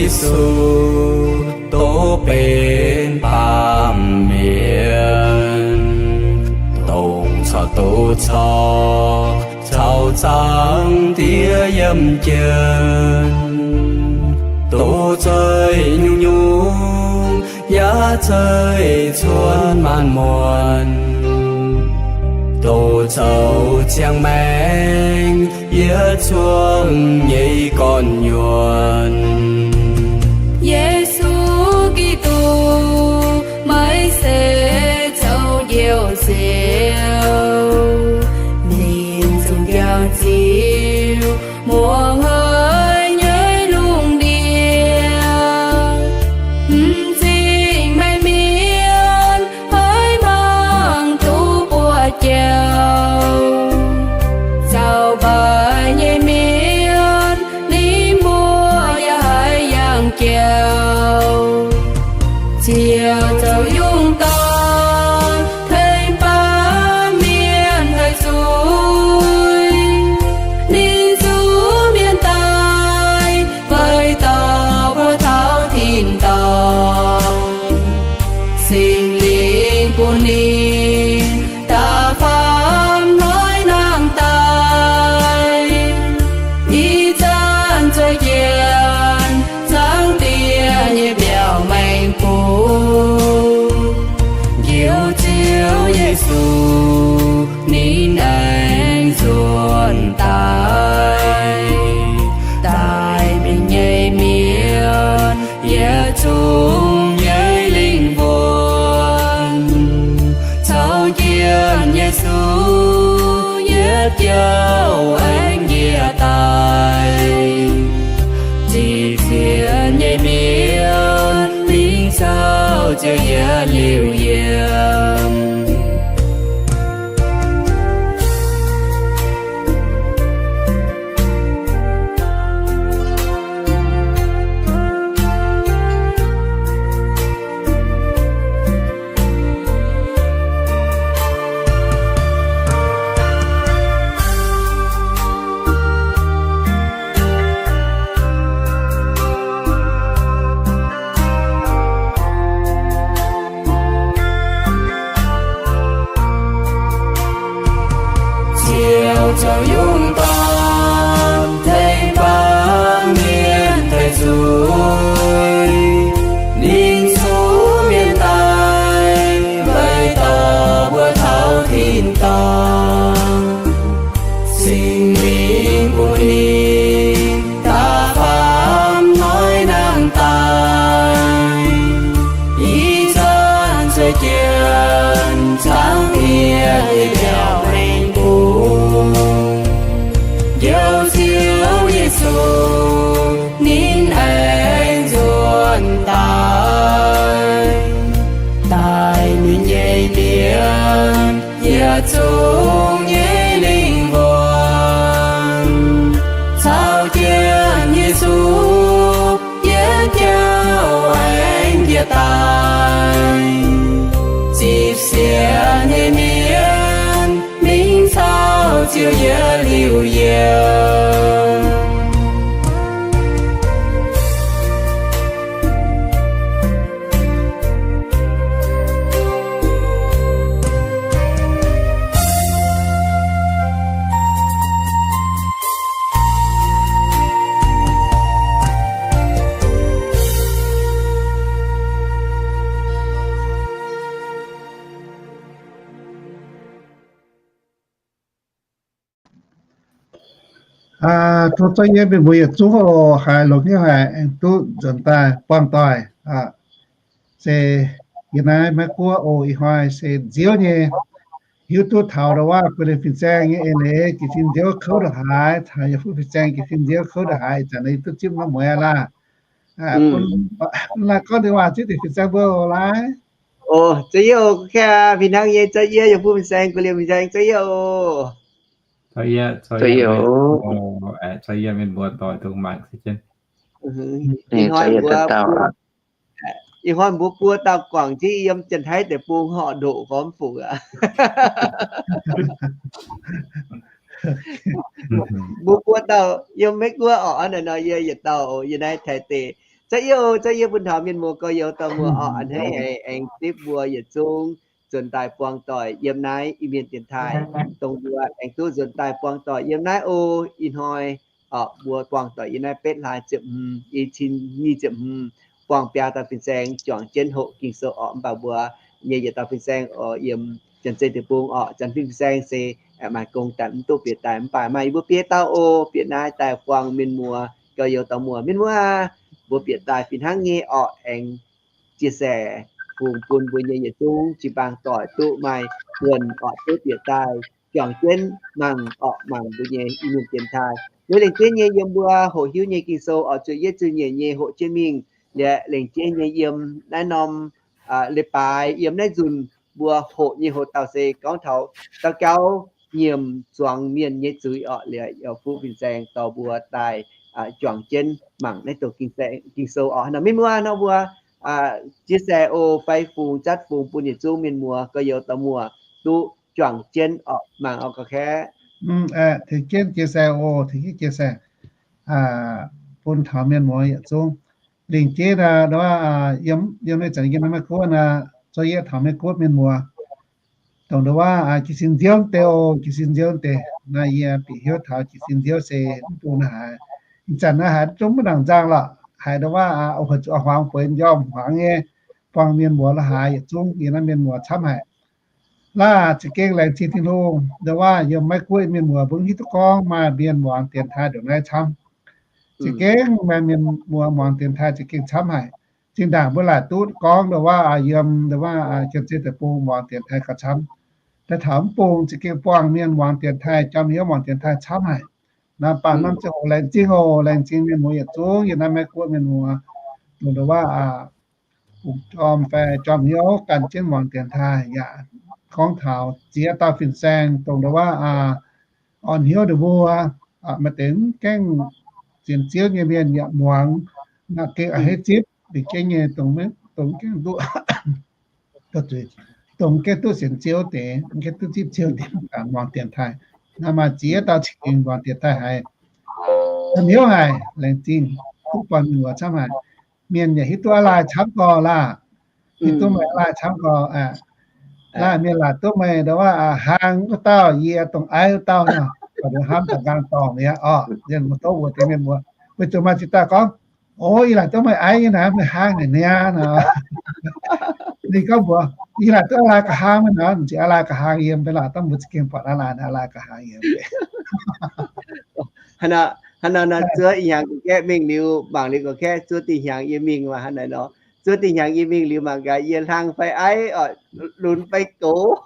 Yesu, dongh benx baamh mienh, dongh caux doz caux, caux Zaangc Diex yiem jienv, doz zeih nyungc-nyungc, yaac zeih cuotv maanc muonc, doz zoux ziangh maengc yietc zungv nyei gorn-nyuonh. Yesu Giduc, meih se zoux Njoux Nziouv, ninh zungv jauv ziux muoz-hnoi nyei lungh ndiev. M'zing meih mienh haiz mangc duqv buoz-jauv, zaux mbaaix nyei mienh ninh mbuo yaac haiz yangh jauv. Ziouc zoux yungh dorn tengx baamh mienh haih zuiz. Ninh zuqc mienh daaih weic dorh mbuo taux tin-dorngh. Singx Lingh bun ninh da'faam hnoi nangh daaih, ih zanc zueih jienv Zaangc Diex nyei mbiaauc maengx bung. Njoux Ziouv Yesu ninh aengx nzuonx daaih, daaih mingh nyei mienh yietc zungv nyei lingh wuonh, caux jienv Yesu yietc jauv aengx njiec daaih. Zipv sienx nyei mienh mingh caux Ziouv yietc liuz yiem. Ziouv zoux yungh dorn tengx baamh mienh daic zuiz. Ninh zuqc mienh daaih weic dorh mbuo taux tin-dorngh. Singx Lingh bun ninh da'faam hnoi nangh daaih, ih zanc zueih jienv Zaangc Diex nyei mbiaauc maengx bung. Njoux Ziouv Yesu ninh aengx nzuonx daaih, daaih ninh nyei mienh yietc zungv nyei lingh wuonh, caux jienv Yesu yietc jauv aengx njiec daaih. Zipv sienx nyei mienh mingh caux Ziouv yietc liuz yiem. Tov zorqv yie mienh mbuo yietc zungv oc, haiz longx hnyouv haic, aengx duqv nzuonx daaih buangh doic. Se yie naaiv Meiv Guoqv oc, ih hnoi se nziouv nyei, hiuv duqv taux ndau wuov guei liemh fin-saeng nyei eix leiz, jiez sin nziouv kouv ndongc haaix, taux yie fuqv fin-saeng jiez sin nziouv kouv ndongc haaix, ih zanc yie duqv zipv maiv mueiz laah. Bun laai gorngv deix waac zipv deix fin-saeng mbuo oc laai. Oc, za'yietv oc, kaav fih hnangv nyei, za'yietv yie fuqv fin-saeng, guei liemh fin-saeng, za'yietv oc. Za'yietv, za'yietv mienh mbuo doic dongh mangc se jienv. Ih hnoi mbuo buo, ih hnoi mbuo buo dauh guangc jienv yiem Janx-Taiv deic-bung horqc ndoqc gormx fungc aqv. Mbuo buo dauh yiem Meiv Guoqv orqc, hnangv naaiv nor yie yietc dauh, yie naaiv Taiv deic. Za'gengh, za'gengh bun taux mienh muoz gorx-youz dorh muoz orqc, a'hneiv haic aengx zipv mbuo yietc zungv nzuonx daaih buangh doic yiem naaiv Iu-Mienh dienx taaih, dongh mbuo aengx duqv nzuonx daaih buangh doic yiem naaiv oc. Ih hnoi orqc, mbuo buangh doic yiem naaiv betv hlaax ziepc hmz, i cin nyic ziepc hmz, buangh biaa dauh fin-saeng juangc jienv hoqc Ging-Sou orqc. Mv baac mbuo nyei yietc dauh fin-saeng oc, yiem Janx-Zei deic-bung orqc, Janx fin-saeng se maaih gong daaih mv duqv bieqc daaih. Mv baac maaih yie mbuo biei dauh oc, bieqc naaiv daaih buangh mienh muoz gorx-youz dorh muoz. Mienh muoz, mbuo bieqc daaih fih hnangv nyei orqc, aengx chia sẻ fungx bun mbuo nyei yietc zungv jiu-baang doic duqv maaih buonc orqc, duqv bieqc daaih juangc jienv mangc orqc, mangc mbuo nyei Iu-Mienh dienx taaih. Liuz lengc jeiv nyei yiem mbuo hoqc hiuv nyei Ging-Sou orqc, zuqc yietv zuqc nyeic nyei hoqc jienv mingh. Liuz lengc jeiv nyei yiem naaiv norm leiz-baaix, yiem naaiv nzunc mbuo hoqc nyei hoqc dauh se gorngv taux daux gaux nyiemc zuangx mienh nyei zuiz orqc. Liuz yaac fuqv fin-saeng dorh mbuo daaih juangc jienv mangc naaiv dongh Ging-Sou orqc. Nor mienh muoz nor mbuo chia sẻ oc, fai fungx zatv fungx bun yietc zungv mienh muoz gorx-youz dorh muoz duqv juangc jienv orqc, mangc orqc, ga'kaeqv. Tengx jienv chia sẻ oc, tengx jienv chia sẻ bun taux mienh muoz yietc zungv. Lengc jeiv naaiv, yiem naaiv zanc yiem naaiv Meiv Guoqv naaiv, zoux yietv taux Meiv Guoqv mienh muoz, dongh ndongc waac jiez sin nziouv deix oc, jiez sin nziouv deix. Naaiv yie bieqc hiuv taux jiez sin nziouv se mv bung naaiv haiz, ih zanc naaiv haiz zungv mv nangc nzangc lorqc. Haiz ndongc waac oix zuqc huaangx bueix njormh huaangx nyei, buangh mienh muoz la'haaix yietc zungv yiem naaiv mienh muoz camv haic. Laah za'gengh laengz zingh Tin-Hungh, ndongc waac yiem Meiv Guoqv mienh muoz mbuo hiuv duqv gorngv maaih mienh muangx dienx taaih ndongc naaiv camv. Za'gengh maaih mienh muoz muangx dienx taaih za'gengh camv haic. Zinh ndaangc mbuo laaic duqv gorngv ndongc waac yiem ndongc waac Janx-Zei deic-bung muangx dienx taaih gauh camv. Daaih taux mv bung za'gengh buangh mienh muangx dienx taaih, jauv hnyouv muangx dienx taaih camv haic. Naaiv baac norm ziangh hoc laengz zingh oc, laengz zingh mienh muoz yietc zungv yiem naaiv Meiv Guoqv mienh muoz, dongh ndongc waac bungx jorm fai jauv hnyouv gan jienv muangx dienx taaih yaac gorngv taux ziex dauh fin-saeng dongh ndongc waac orn hnyouv ndongc mbuo, maaih deix mv gaengh sienx Ziouv nyei mienh yaac muangx, naaiv gengh a'hneiv zipv lingc jeiv nyei dongh mv gaengh duqv, dongh mv gaengh duqv sienx Ziouv deix, mv gaengh duqv zipv Ziouv deix, muangx dienx taaih. Naaiv maaih ziex dauh cing-mingh muangx dienx taaih haic. Camv hnyouv haic, laengz zingh, duqv buangh mienh muoz camv haic. Mienh yaac hiuv duqv aav laai camv gorx laah. Hiuv duqv meih aav laai camv gorx. Laah mienh laaic duqv meih ndongc waac hlang wuov dauh, yie dongh aiv wuov dauh nor, dongh hnamv daaih nqaang dorngc mi'aqv orqc. Mienh muoz doqv mbuox deix mienh muoz, weic zuqc maaih ziex dauh gorngv, o, yie laaic duqv meih aiv nyei naaic, meih hlang naaic niaa nor. Ninh gorngv mbuox, yie laaic duqv aav laai ga'hlang nyei nor, m'ziex aav laai ga'hlang yiem, mv baac laaic dangh mbuo za'gengh buatc aav laai, aav laai ga'hlang yiem. Hnangv nor, hnangv nor nor, zuov ih hnyangx ga'gaeqv mingh liuz, mangc liuz ga'gaeqv, zuov deix hnyangx yie mingh waac hnangv naaic nor. Zuov deix hnyangx yie mingh liuz mangc gaax yie hlang fai aiv, orqc, lunx fai gox.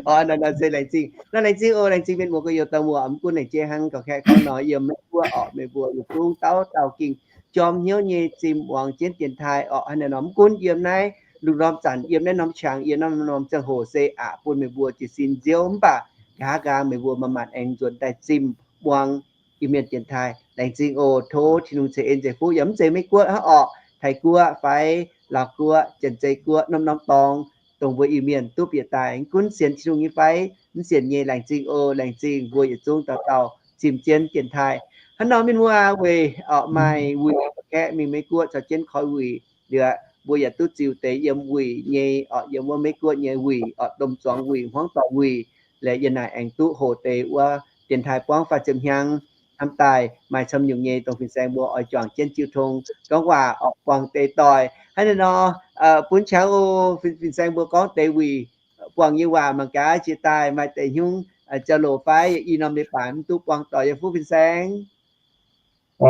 Orqc, naaiv nor se laengz zingh. Naaiv laengz zingh oc, laengz zingh mienh muoz gorx-youz dauh muoz, mv gunv laengz jeiv hnangv gorngv kaeqv gorngv nor, yiem Meiv Guoqv orqc, meih mbuo yietc zungv dauh dauh gengh jorm hnyouv nyei zinh muangx jienv dienx taaih orqc. Hnangv naaic nor, mv gunv yiem naaiv lungh ndorm zanc, yiem naaiv norm qangx, yiem naaiv norm ziangh hoc se aqc bun meih mbuo jiez sin nziouv, mv baac nqa'haav nqaang meih mbuo manc-manc aengx nzuonx daaih zinh muangx Iu-Mienh dienx taaih. Laengz zingh oc. Tov Tin-Hungh ceix en ceix fuqv yaac mv zeiz Meiv Guoqv hnangv orqc, Taiv Guoqv fai Laauv Guoqv, Janx-Zei Guoqv, norm-norm dorngx dongh mbuo Iu-Mienh duqv bieqc daaih, mv gunv sienx Tin-Hungh nyei fai mv sienx nyei, laengz zingh oc, laengz zingh mbuo yietc zungv dauh dauh zinh jienv dienx taaih. Hnangv nor mienh muoz, weic orqc maaih wuic kaeqv mingh Meiv Guoqv caux jienv koi wuic. Liuz mbuo yaac duqv ziux deix yiem wuic nyei orqc, yiem wuov Meiv Guoqv nyei wuic orqc, domh zuangx wuic, hmuangv dorngx wuic. Liuz yie naaic aengx duqv hoqc deix wuov dienx taaih buangv faah ziepc hnyangx hnamv daaih, maaih camv nyungc nyei dongh fin-saeng mbuo oix juangc jienv jiu tong gorngv waac orqc, buangh deix doic. Hnangv naaic nor, bun qangx oc, fin-saeng mbuo gorngv deix wuic buangh nyei waac mangc gaax jiex daaih maaih deix hnyungv jauv-louc fai i norm leiz-baaix mv duqv buangh doic yaac fuqv fin-saeng.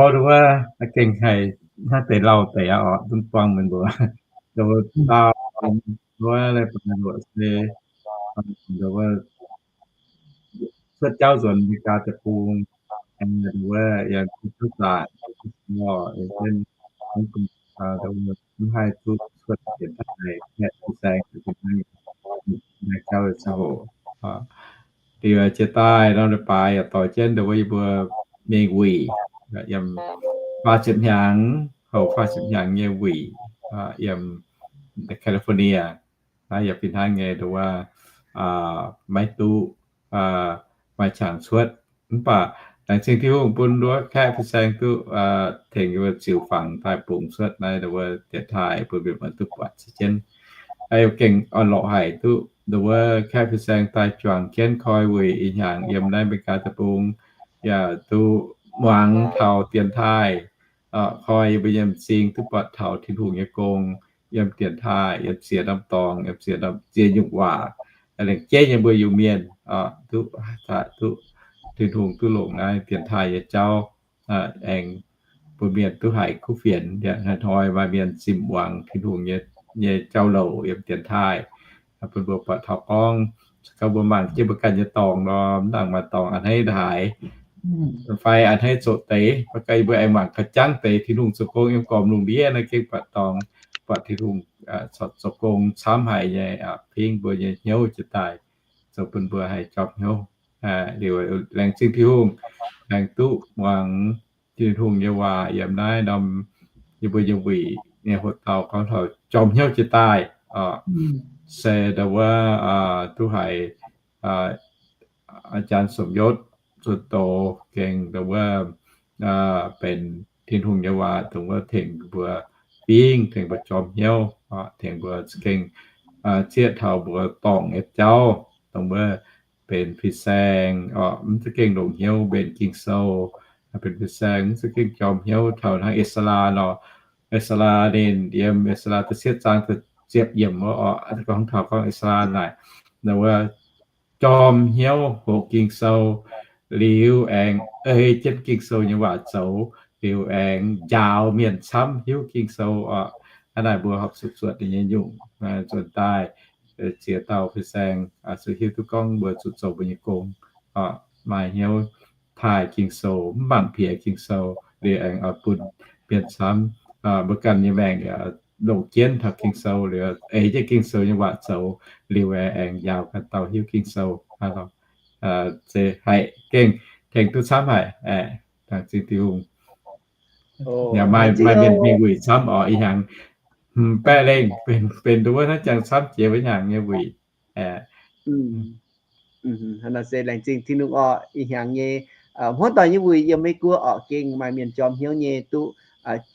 Orqc, wuov gengh haih hnangv deix lauh deix aqv orqc, duqv buangh mienh mbuo, wuov leiz-baaix luoqc se, wuov cuotv jauv nzuonx America deic-bung, wuov yaac cuotv jauv zaaic, mv haih duqv cuotv deix daaih, fin-saeng, fin-saeng jauv ziangh hoc. Liuz jiex daaih norm leiz-baaix yaac dorh jienv ndongc wuov yie mbuo mingh wuic, yiem faah ziepc hnyangx, houc faah ziepc hnyangx nyei wuic, yiem California. Naaiv yaac fih hnangv nyei, ndongc wuov maiv duqv maaih qangx cuotv, mv baac Laengz zingh Tin-Hungh bun wuov kaeqv fin-saeng duqv tengx yie mbuo ziux fangx daaih bungx cuotv naaiv wuov dienx taaih bun mienh muoz duqv buatc se jienv. Gengh orn-lorqc haic duqv wuov kaeqv fin-saeng daaih juangc jienv koi wuic ih hnyangx yiem naaiv Meigaa deic-bung, yaac duqv muangx taux dienx taaih, koi yie mbuo nyei m'zing duqv buatc taux Tin-Hungh nyei gong yiem dienx taaih, yiem ziex norm dorngx, yiem ziex norm ziex nyungc waac, lengc jeiv yie mbuo Iu-Mienh duqv, duqv Tin-Hungh duqv longc naaiv dienx taaih nyei jauv, aengx bun mienh duqv haiz kuv fienx, hnoi-hnoi maaih mienh zimh muangx Tin-Hungh nyei jauv-louc yiem dienx taaih, bun mbuo buatc taux gorngv, se gorngv mbuo mangc jienv mbuo ganh nyei dorngx nor, mv nangc maaih dorngx a'hneiv haaix, fai a'hneiv zoqc deix, mv baac yie mbuo aengx mangc ga'jangv deix Tin-Hungh zoux gong yiem gormx lungh ndiev naaiv gengh buatc dorngx, buatc Tin-Hungh zoux gong camv haic nyei, pingv mbuo nyei hnyouv jiex daaih, zoux bun mbuo haih jorm hnyouv. Liuz laengz zingh Tin-Hungh, aengx duqv muangx Tin-Hungh nyei waac yiem naaiv norm yie mbuo nyei wuic nyei hoc dauh gorngv taux jorm hnyouv jiex daaih, se ndau wuov duqv haiz อาจารย์สมยศ zunh doz gengh ndau wuov benx Tin-Hungh nyei waac dongh wuov tengx mbuo fingv, tengx mbuo jorm hnyouv, tengx mbuo za'gengh zieqv taux mbuo dorngc nyei jauv, dongh wuov benx fin-saeng, mv za'gengh longc hnyouv mbenc Ging-Sou, benx fin-saeng mv za'gengh jorm hnyouv taux hnangv Ezara nor. Ezara ninh yiem Ezara da'cietv zaang da'ziepc yiemc wuov oc, gorngv taux gorngv Ezara naaic, ndau wuov jorm hnyouv hoqc Ging-Sou, liuz aengx ei jienv Ging-Sou nyei waac zoux, liuz aengx njaaux mienh camv hiuv Ging-Sou oc. Hnangv naaic mbuo horpc zuqc zuotc ninh nyei nyungc nzuonx daaih, ziex dauh fin-saeng zuqc hiuv duqv gorngv mbuo zuqc zoux mbuo nyei gong, maaih hnyouv taaih Ging-Sou, mv mangc piex Ging-Sou, liuz aengx oix bun mienh camv, mbuo ganh nyei maengc longc jienv taux Ging-Sou, liuz ei jienv Ging-Sou nyei waac zoux, liuz aengx njaaux ganh dauh hiuv Ging-Sou. Se haih gengh tengx duqv camv haic, laengz zingh Tin-Hungh. Maaih mienh mingh wuic camv oc, ih hnyangx hmz baeqv lengh benx nduov hnangv jangx camv jiex wuov hnyangx nyei wuic. Hnangv naaic se laengz zingh Tin-Hungh oc, ih hnyangx nyei hmuangv doic nyei wuic yiem Meiv Guoqv oc, gengh maaih mienh jorm hnyouv nyei duqv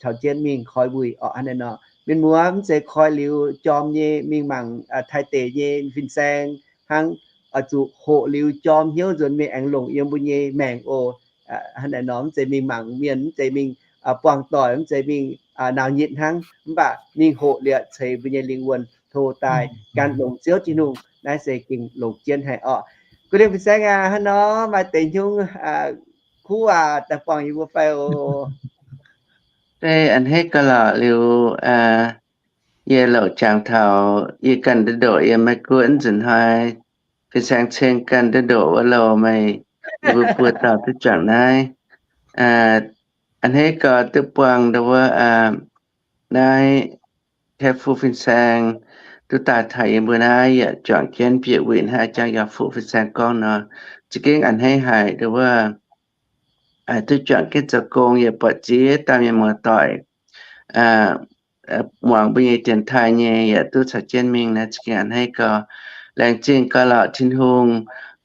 caux jienv mingh koi wuic oc. Hnangv naaic nor, mienh muoz mv zeiz koi liuz jorm nyei mingh mangc Taiv deic nyei fin-saeng hnangv, oix zuqc hoqc liuz jorm hnyouv nzuonx mingh aengx longc yiem mbuo nyei maengc oc. Hnangv naaic nor, mv zeiz mingh mangc mienh, mv zeiz mingh buangh doic, mv zeiz mingh nauz nyitc hnangv, mv baac mingh hoqc liuz ceix mbuo nyei lingh wuonh tov daaih gan longx Ziouv Tin-Hungh, naaiv se gengh longx jienv haic orqc. Guv lingh fin-saeng aac, hnangv nor maaih deix hnyouv kuv aac daaih buangh yie mbuo fai oc. A'hneiv gauh lorqc liuz, yie louc jangx taux yie ganh ndoqc yiem Meiv Guoqv nzunc hnoi, fin-saeng ceng ganh ndoqc wuov loh meih, yie mbuo buo dauh duqv juangc naaiv. A'hneiv gauh duqv buangh ndau wuov naaiv Kaeqv Fu fin-saeng duqv daaih taux yie mbuo naaiv yaac juangc jienv bieqc wuic hnangv jang yaac Fu fin-saeng gorngv nor, za'gengh a'hneiv haic ndau wuov duqv juangc jienv zoux gong yaac buatc ziex dauh mienh muoz-doic muangx mbuo nyei dienx taaih nyei yaac duqv caux jienv mingh naaiv za'gengh a'hneiv gauh. Laengz zingh gauh lorqc Tin-Hungh,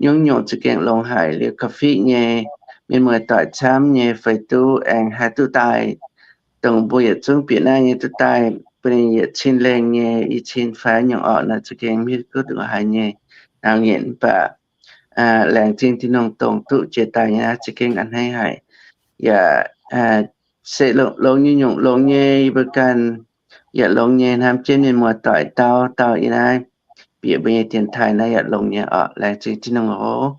nyungc-nyungc za'gengh longx haic liuz ga'fiqv nyei mienh muoz-doic camv nyei feix duqv aengx haih duqv daaih, dongh mbuo yietc zungv bieqc naaiv nyei duqv daaih bun ninh yietc cin lengh nyei i cin fai nyungc orqc nor za'gengh mv hiuv duqv haaix nyei, nauz nyitc mv baac laengz zingh Tin-Hungh dongh duqv jiex daaih nyei naaiv za'gengh a'hneiv haic. Yaac se longx nyei nyungc longx nyei yie mbuo ganh, yaac longx nyei hnamv jienv mienh muoz-doic dauh dauh yiem naaiv bieqc mbuo nyei dienx taaih naaiv yaac longx nyei orqc. Laengz zingh Tin-Hungh oc.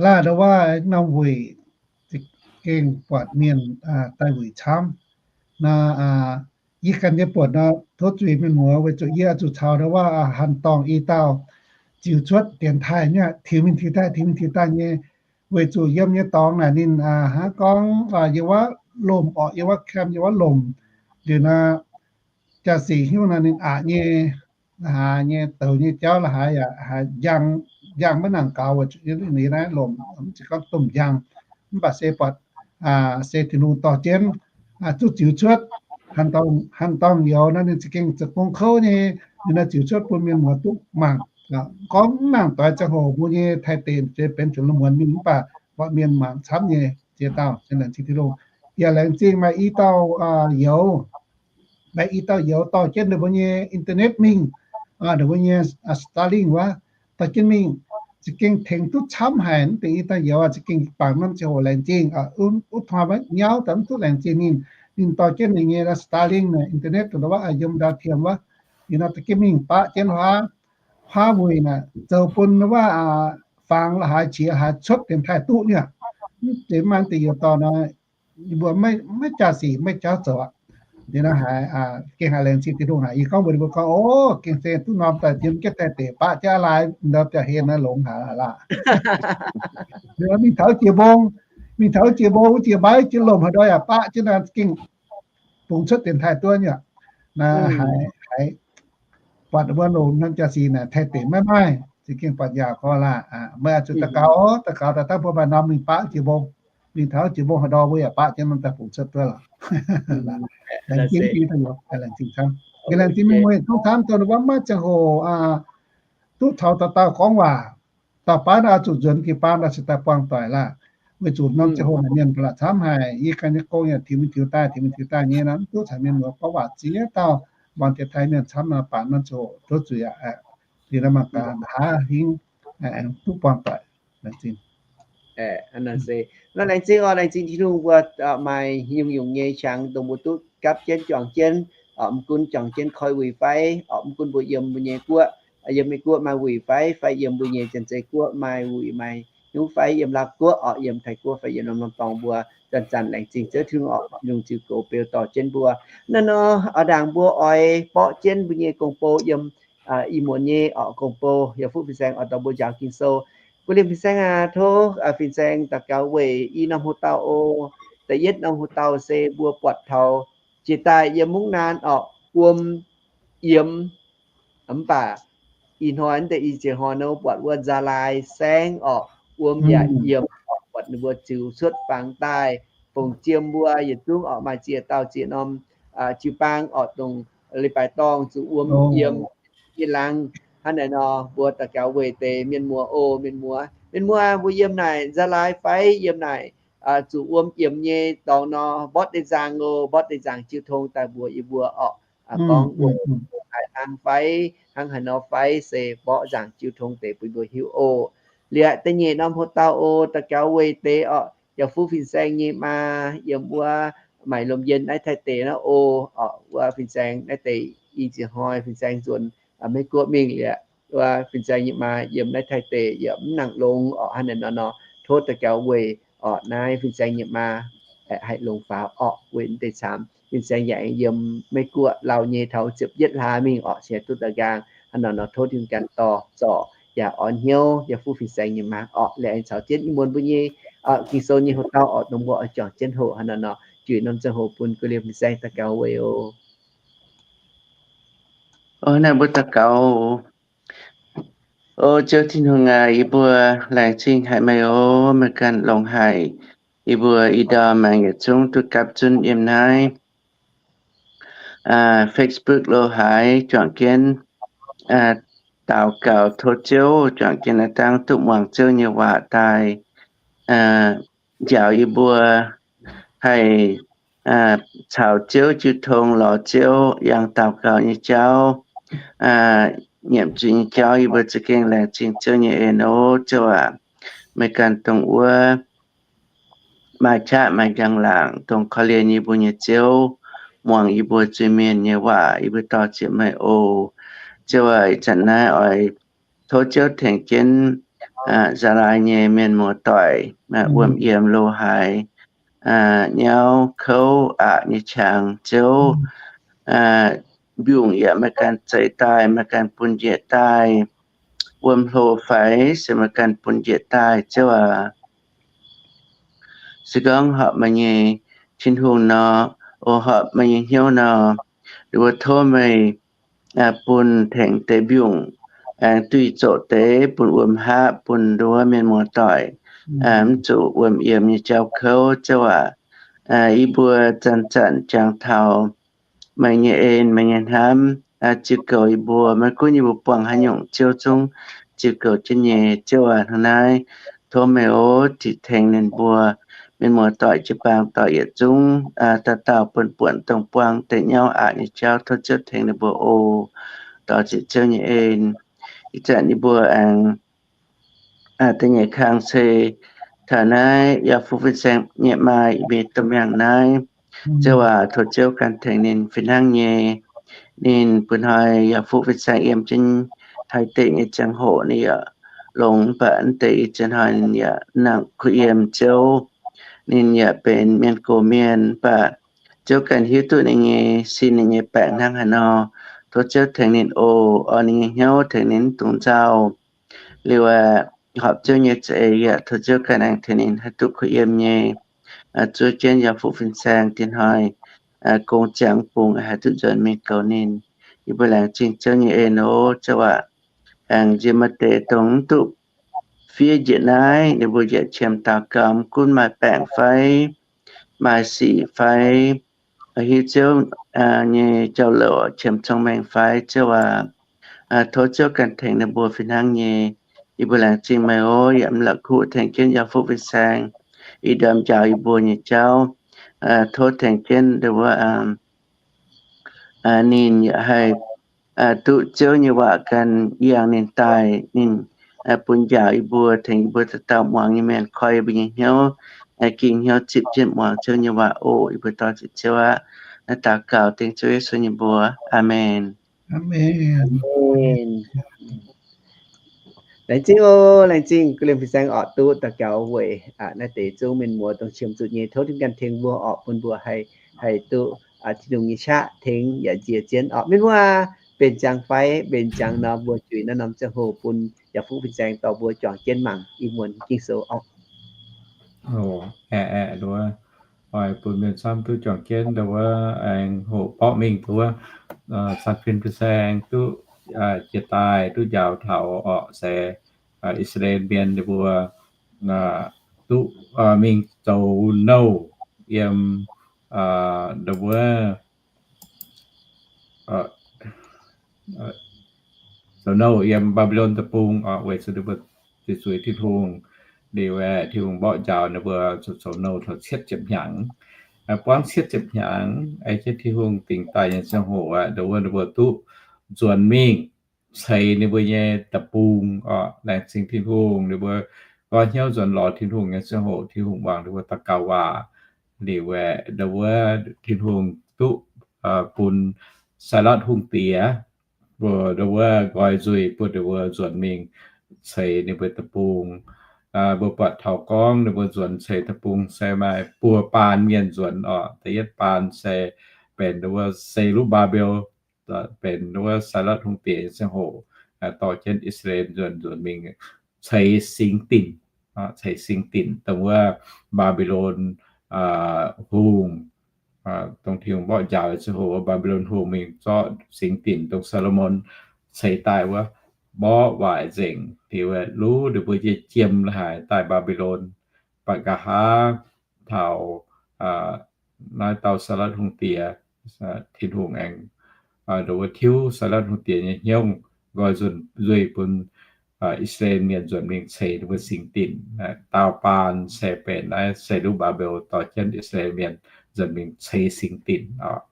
Laaih ndau wuov norm wuic za'gengh buatc mienh daaih wuic camv. Naaiv yie ganh nyei buonc nor, tov zuiz mienh muoz weic zuqc yie oix zuqc caux ndau wuov hanc dorngh i dauh ziux cuotv dienx taaih nyei, tiux mingh tiux daaih, tiux mingh tiux daaih nyei, weic zuqc yiem nyei dorngx naaic ninh hnangv gorngv yiem wuov lomc orqc, yiem wuov camp, yiem wuov lomc liuz nor, jaa-sic hnyouv nor ninh aqc nyei, la'haaix nyei douz nyei jauv la'haaix yaac haaix njang, njang maiv nangc gaux weic zuqc yiem naaiv lomc, mv zeiz gorngv domh njang, mv baac se buatc se Tin-Hungh dorh jienv zuqc ziux cuotv hanc dorngh, hanc dorngh youz nor ninh za'gengh zoux gong kouv nyei, ninh nor ziux cuotv bun mienh muoz duqv mangc. Gorngv mv nangc doix ziangh hoc mbuo nyei Taiv deic-bung benx zuqc lungh muonz mingh mv baac mbuo mienh mangc camv nyei ziex dauh, laengz zingh Tin-Hungh. Yaac laengz zingh maaih i dauh youz, maaih i dauh youz dorh jienv ninh mbuo nyei internet mingh, ninh mbuo nyei Starlink wuov, dorh jienv mingh, za'gengh tengx duqv camv haic. Mv deix i dauh youz za'gengh bangc norm ziangh hoc laengz zingh, wuov hnoi nyauv daaih mv duqv laengz zingh ninh. Ninh dorh jienv ninh nyei Starlink internet wuov yiem ndau-tiem wuov, ninh nor dorh jienv mingh baqv jienv huaav, huaav wuic naaic zoux bun wuov fangx la'haaix qiex haaix cuotv dienx taaih duqv nyei. Mv deix maaih deix youz dorh nor, yie mbuo maiv jaa-sic maiv jauv zoux aqv. Liuz nor haiz gengh haiz laengz zingh Tin-Hungh haic. Yie gorngv mbuox ninh mbuo gorngv, o, gengh se duqv norm daaih jiem jienv Taiv deic baqv jienv aav lai ndau biauv-hlen naaiv longx haic laac. Mingh taux jiex mbong, mingh taux jiex mbong wuov jiex mbaiv jiex lomc haaix ndau yaac baqv jienv naaiv gengh bungx cuotv dienx taaih duqv nyei. Naaiv haiz, haiz buatc wuov longx norm jaa-sic naaic Taiv deic maiv maaih, za'gengh buatc njaaux gorngv laah. Meih oix zuqc daux gaux, daux gaux daaih dangh mbuo maaih norm mingh baqv jiex mbong, mingh taux jiex mbong haaix ndau mbuo yaac baqv jienv norm daaih bungx cuotv duqv lorqc. Laengz zingh, laengz zingh camv. Laengz zingh mienh muoz tov camv dongh wuov maiv ziangh hoc duqv taux dauh dauh gorngv waac. Dauh baav naaiv oix zuqc nzuonx jiu-baang naaiv se daaih buangh doic laah. Weic zuqc norm ziangh hoc mienh ba'laqc camv haic, yie ganh nyei gong yaac tiux mingh tiux daaih, tiux mingh tiux daaih nyei nor, mv duqv caux mienh muoz gorngv waac ziex dauh, muangx jiex taaih mienh camv nor, baac norm ziangh hoc tov zuiz aqv. Liuz nor mangc gaax haaix hingv aengx duqv buangh doic. Laengz zingh. Naaiv laengz zingh oc, laengz zingh Tin-Hungh mbuo maaih nyungc-nyungc nyei qangx dongh mbuo duqv gapv jienv juangc jienv, mv gunv juangc jienv koi wuic fai, mv gunv mbuo yiem mbuo nyei guoqv, yiem Meiv Guoqv maaih wuic fai, fai yiem mbuo nyei Janx-Zei Guoqv maaih wuic maaih hnyouv fai, yiem Laauv Guoqv oc, yiem Taiv Guoqv fai yiem norm-norm dorngx mbuo zanc-zanc laengz zingh Ziouv Tin-Hungh oc, lungh ziux goux beu dorh jienv mbuo. Naaiv nor, oix ndaangc mbuo oix borqv jienv mbuo nyei gong-bou yiem ih muonz nyei oc, gong-bou yaac fuqv fin-saeng oix dorh mbuo njaaux Ging-Sou. Guv liemh fin-saeng aac, tov fin-saeng daux gaux weic i norm hoc-dauh oc. Da'yietv norm hoc-dauh se mbuo buatc taux jiex daaih yiem mungv naan oc, wuom yiemx, mv baac ih hnoi deix i ziex hnoi nor buatc wuov nzaa laai saengv oc, wuom yaac yiemx oc, buatc ninh mbuo ziux cuotv fangx daaih, fongc jiem mbuo yietc zungv oc maaih ziex dauh ziex norm jiu-baang oc, dongh leiz-baaix dorngh zuqc wuom yiemx, yie laangz hnangv naaiv nor, mbuo daux gaux weic deix mienh muoz oc, mienh muoz, mienh muoz mbuo yiem naaic nzaa laai fai yiem naaic zuqc wuom yiemx nyei dorngx nor, mborqv deix nzaangc oc, mborqv deix nzaangc jiu tong daaih mbuox yie mbuo oc. Gorngv wuom haaix hnangv fai, hnangv haaix nor fai se mborqv nzaangc jiu tong deix bun mbuo hiuv oc. Liuz da'nyeic norm hoc-dauh oc, daux gaux weic deix oc, yaac fuqv fin-saeng nyei maa yiem wuov maaic lomh njien naaiv Taiv deic naaiv oc, oc wuov fin-saeng naaiv deix i ziex hnoi fin-saeng nzuonx Meiv Guoqv mingh liuz, wuov fin-saeng nyei maa yiem naaiv Taiv deic yaac mv nangc longx oc, hnangv naaiv nor nor, tov daux gaux weic oc naaiv fin-saeng nyei maa haih longx faaux oc, weic deix camv fin-saeng yaac aengx yiem Meiv Guoqv lauh nyei taux ziepc yietv hlaax mingh oc, se duqv daaih nqaang. Hnangv nor nor tov Tin-Hungh ganh dorh zorc yaac orn hnyouv yaac fuqv fin-saeng nyei maa oc, liuz aengx caux jienv ih muonz mbuo nyei Ging-Sou nyei hoc-dauh oc, dongh mbuo oix juangc jienv hoqc. Hnangv nor nor, juix norm ziangh hoc bun guv liemh fin-saeng daux gaux weic oc. O, naaiv mbuo daux gaux. O Ziouv Tin-Hungh aac, yie mbuo laengz zingh haic meih oc. Meih ganh longx haic, yie mbuo ih ndorm aengx yietc zungv duqv gapv zunv yiem naaiv Facebook lo haaix juangc jienv daux gaux tov Ziouv, juangc jienv naaiv dangh duqv muangx Ziouv nyei waac daaih, njaaux yie mbuo haih caux Ziouv jiu tong, lorz Ziouv, yangh daux gaux nyei jauv, nyiemc zuiz nyei jauv. Yie mbuo za'gengh laengz zingh Ziouv nyei en oc. Ziouv aac, meih ganh dongh wuov maaih qaqv maaih njang-laangc, dongh korv-lienh yie mbuo nyei Ziouv, muangx yie mbuo zuiz-mienh nyei waac, yie mbuo dor-ziec meih oc. Ziouv aac, ih zanc naaiv oix tov Ziouv tengx jienv Zaalai nyei mienh muoz-doic, wuom yiem lo haaix, nyauv kouv aqc nyei qangx, Ziouv, mbiungc yaac meih ganh zeix daaih, meih ganh bun njiec daaih, wuom hlo faix se meih ganh bun njiec daaih, Ziouv aac. Se gorngv horpc meih nyei Tin-Hungh nor, o horpc meih nyei hnyouv nor, ninh mbuo tov meih bun tengx deix mbiungc aengx duih zoqc deix bun wuom hapv bun nduov mienh muoz-doic, mv zuqc wuom yiem nyei jauv kouv, Ziouv aac. Yie mbuo zanc-zanc jangx taux meih nyei en, meih nyei hnamv, ziux goux yie mbuo. Maiv gunv yie mbuo buangh haaix nyungc, Ziouv zungv ziux goux jienv nyei. Ziouv aac, hnangv naaiv tov meih oc ziqc tengx ninh mbuo, mienh muoz-doic jiu-baang doic yietc zungv, dauh dauh buonc-buonc dongh buang deix nyauv aqc nyei jauv, tov Ziouv tengx ninh mbuo oc. Dorh ziqc Ziouv nyei en. Ih zanc yie mbuo aengx da'nyeic kang se taux naaiv yaac fuqv fin-saeng nyei maaih mienh domh mienh naaiv. Ziouv aac, tov Ziouv ganh tengx ninh fih hnangv nyei. Ninh bun hnoi yaac fuqv fin-saeng yiem jienv haaix deix nyei ziangh hoc ninh yaac longx, mv baac mv deix ih zanc hnoi ninh yaac nangc kuh yiem Ziouv. Ninh yaac benx mienh gox mienh, mv baac Ziouv ganh hiuv duqv ninh nyei sin, ninh nyei baengc hnangv haaix nor. Tov Ziouv tengx ninh oc. Orn ninh nyei hnyouv, tengx ninh mv dungx nzauh. Liuz aeqv, horpc Ziouv nyei za'eix yaac tov Ziouv ganh aengx tengx ninh haih duqv kuh yiem nyei, zuov jienv yaac fuqv fin-saeng dinh hnoi gong ziangx bungx haih duqv nzuonx mingh goux ninh. Yie mbuo laengz zingh Ziouv nyei en oc. Ziouv aac, aengx nziex maaih deix dongh mv duqv fiev njiec naaiv, ninh mbuo yietc qiemx daux gaux, mv gunv maaih baengc fai maaih sic fai hiuv Ziouv nyei jauv-louc qiemx cong-mengh fai, Ziouv aac, tov Ziouv ganh tengx ninh mbuo fih hnangv nyei. Yie mbuo laengz zingh meih oc. Yaac mv la'kuqv tengx jienv yaac fuqv fin-saeng ih ndorm njaaux yie mbuo nyei jauv. Tov tengx jienv ndongc wuov ninh yaac haih duqv Ziouv nyei waac ganh yangh ninh daaih, ninh bun njaaux yie mbuo, tengx yie mbuo dauh dauh muangx nyei mienh, koi yie mbuo nyei hnyouv, ging hnyouv zipv jienv muangx Ziouv nyei waac oc. Yie mbuo dorh ziqc Ziouv aqv. Naaiv daux gaux dengv Ziouv Yesu nyei mbuox. Aamen. Laengz zingh oc, laengz zingh guv liemh fin-saeng orqc duqv daux gaux weic naaiv deix zungv mienh muoz dongh qiemx zuqc nyei. Tov Tin ganh tengx mbuo orqc, bun mbuo haih, haih duqv Tin-Hungh nyei qaqv tengx yaac nziex jienv orqc. Mienh muoz, mbenc ziangx fai mbenc ziangx nor, mbuo juix naaiv norm ziangh hoc bun yaac fuqv fin-saeng dorh mbuo juangc jienv mangc ih muonz Ging-Sou orqc. Aeqv, aeqv, nduov, oix bun mienh camv duqv juangc jienv nduov, aengx hoqc borqv mingh nduov, caan fin fin-saeng duqv jiex daaih duqv njaaux taux orqc se I^saa^laa^en Mienh ninh mbuo duqv mingh zoux nouh yiem nduov, zoux nouh yiem Mbaa^mbi^lon deic-bung orqc, weic zuqc ninh mbuo zuqc zuiz Tin-Hungh. Liuz aeqv, Tin-Hungh mborqv njaaux ninh mbuo zoux nouh taux cietv ziepc hnyangx. Buangv cietv ziepc hnyangx, aengx jienv Tin-Hungh dingc daaih nyei ziangh hoc aeqv, nduov ninh mbuo duqv nzuonx mingh ceix ninh mbuo nyei deic-bung orqc. Laengz zingh Tin-Hungh, ninh mbuo goiv hnyouv nzuonx lorz Tin-Hungh nyei ziangh hoc, Tin-Hungh muangx ninh mbuo daux gaux waac. Liuz aeqv, nduov Tin-Hungh duqv bun Sailotv Hungh Diex mbuo nduov nqoi nzuih bun ninh mbuo nzuonx mingh ceix ninh mbuo deic-bung. Mbuo buatc taux gorngv ninh mbuo nzuonx ceix deic-bung se maaih buo baan mienh nzuonx orqc. Da'yietv baan se benx nduov Ze^lu^mbaa^mbel, benx nduov Sailotv Hungh Diex nyei ziangh hoc, dorh jienv I^saa^laa^en nzuonx, nzuonx mingh ceix singx dinc, ceix singx dinc dongh wuov Mbaa^mbi^lon Hungh, dongh Tin-Hungh mborqv njaaux nyei ziangh hoc, Mbaa^mbi^lon Hungh mingh zorqv singx dinc dongh Saa^lo^morn ceix daaih wuov, mborqv waaic nzengc. Liuz luv ninh mbuo nyei jiem la'haaix daaih Mbaa^mbi^lon. Mv baac nqa'haav taux naaiv dauh Sailotv Hungh Diex, Tin-Hungh aengx nduov tiuv Sailotv Hungh Diex nyei hnyouv nqoi nzuonx nzuih bun I^saa^laa^en Mienh nzuonx mingh ceix ninh mbuo singx dinc. Daauh baan se benx naaiv Ze^lu^mbaa^mbel dorh jienv I^saa^laa^en Mienh nzuonx mingh ceix singx dinc orqc.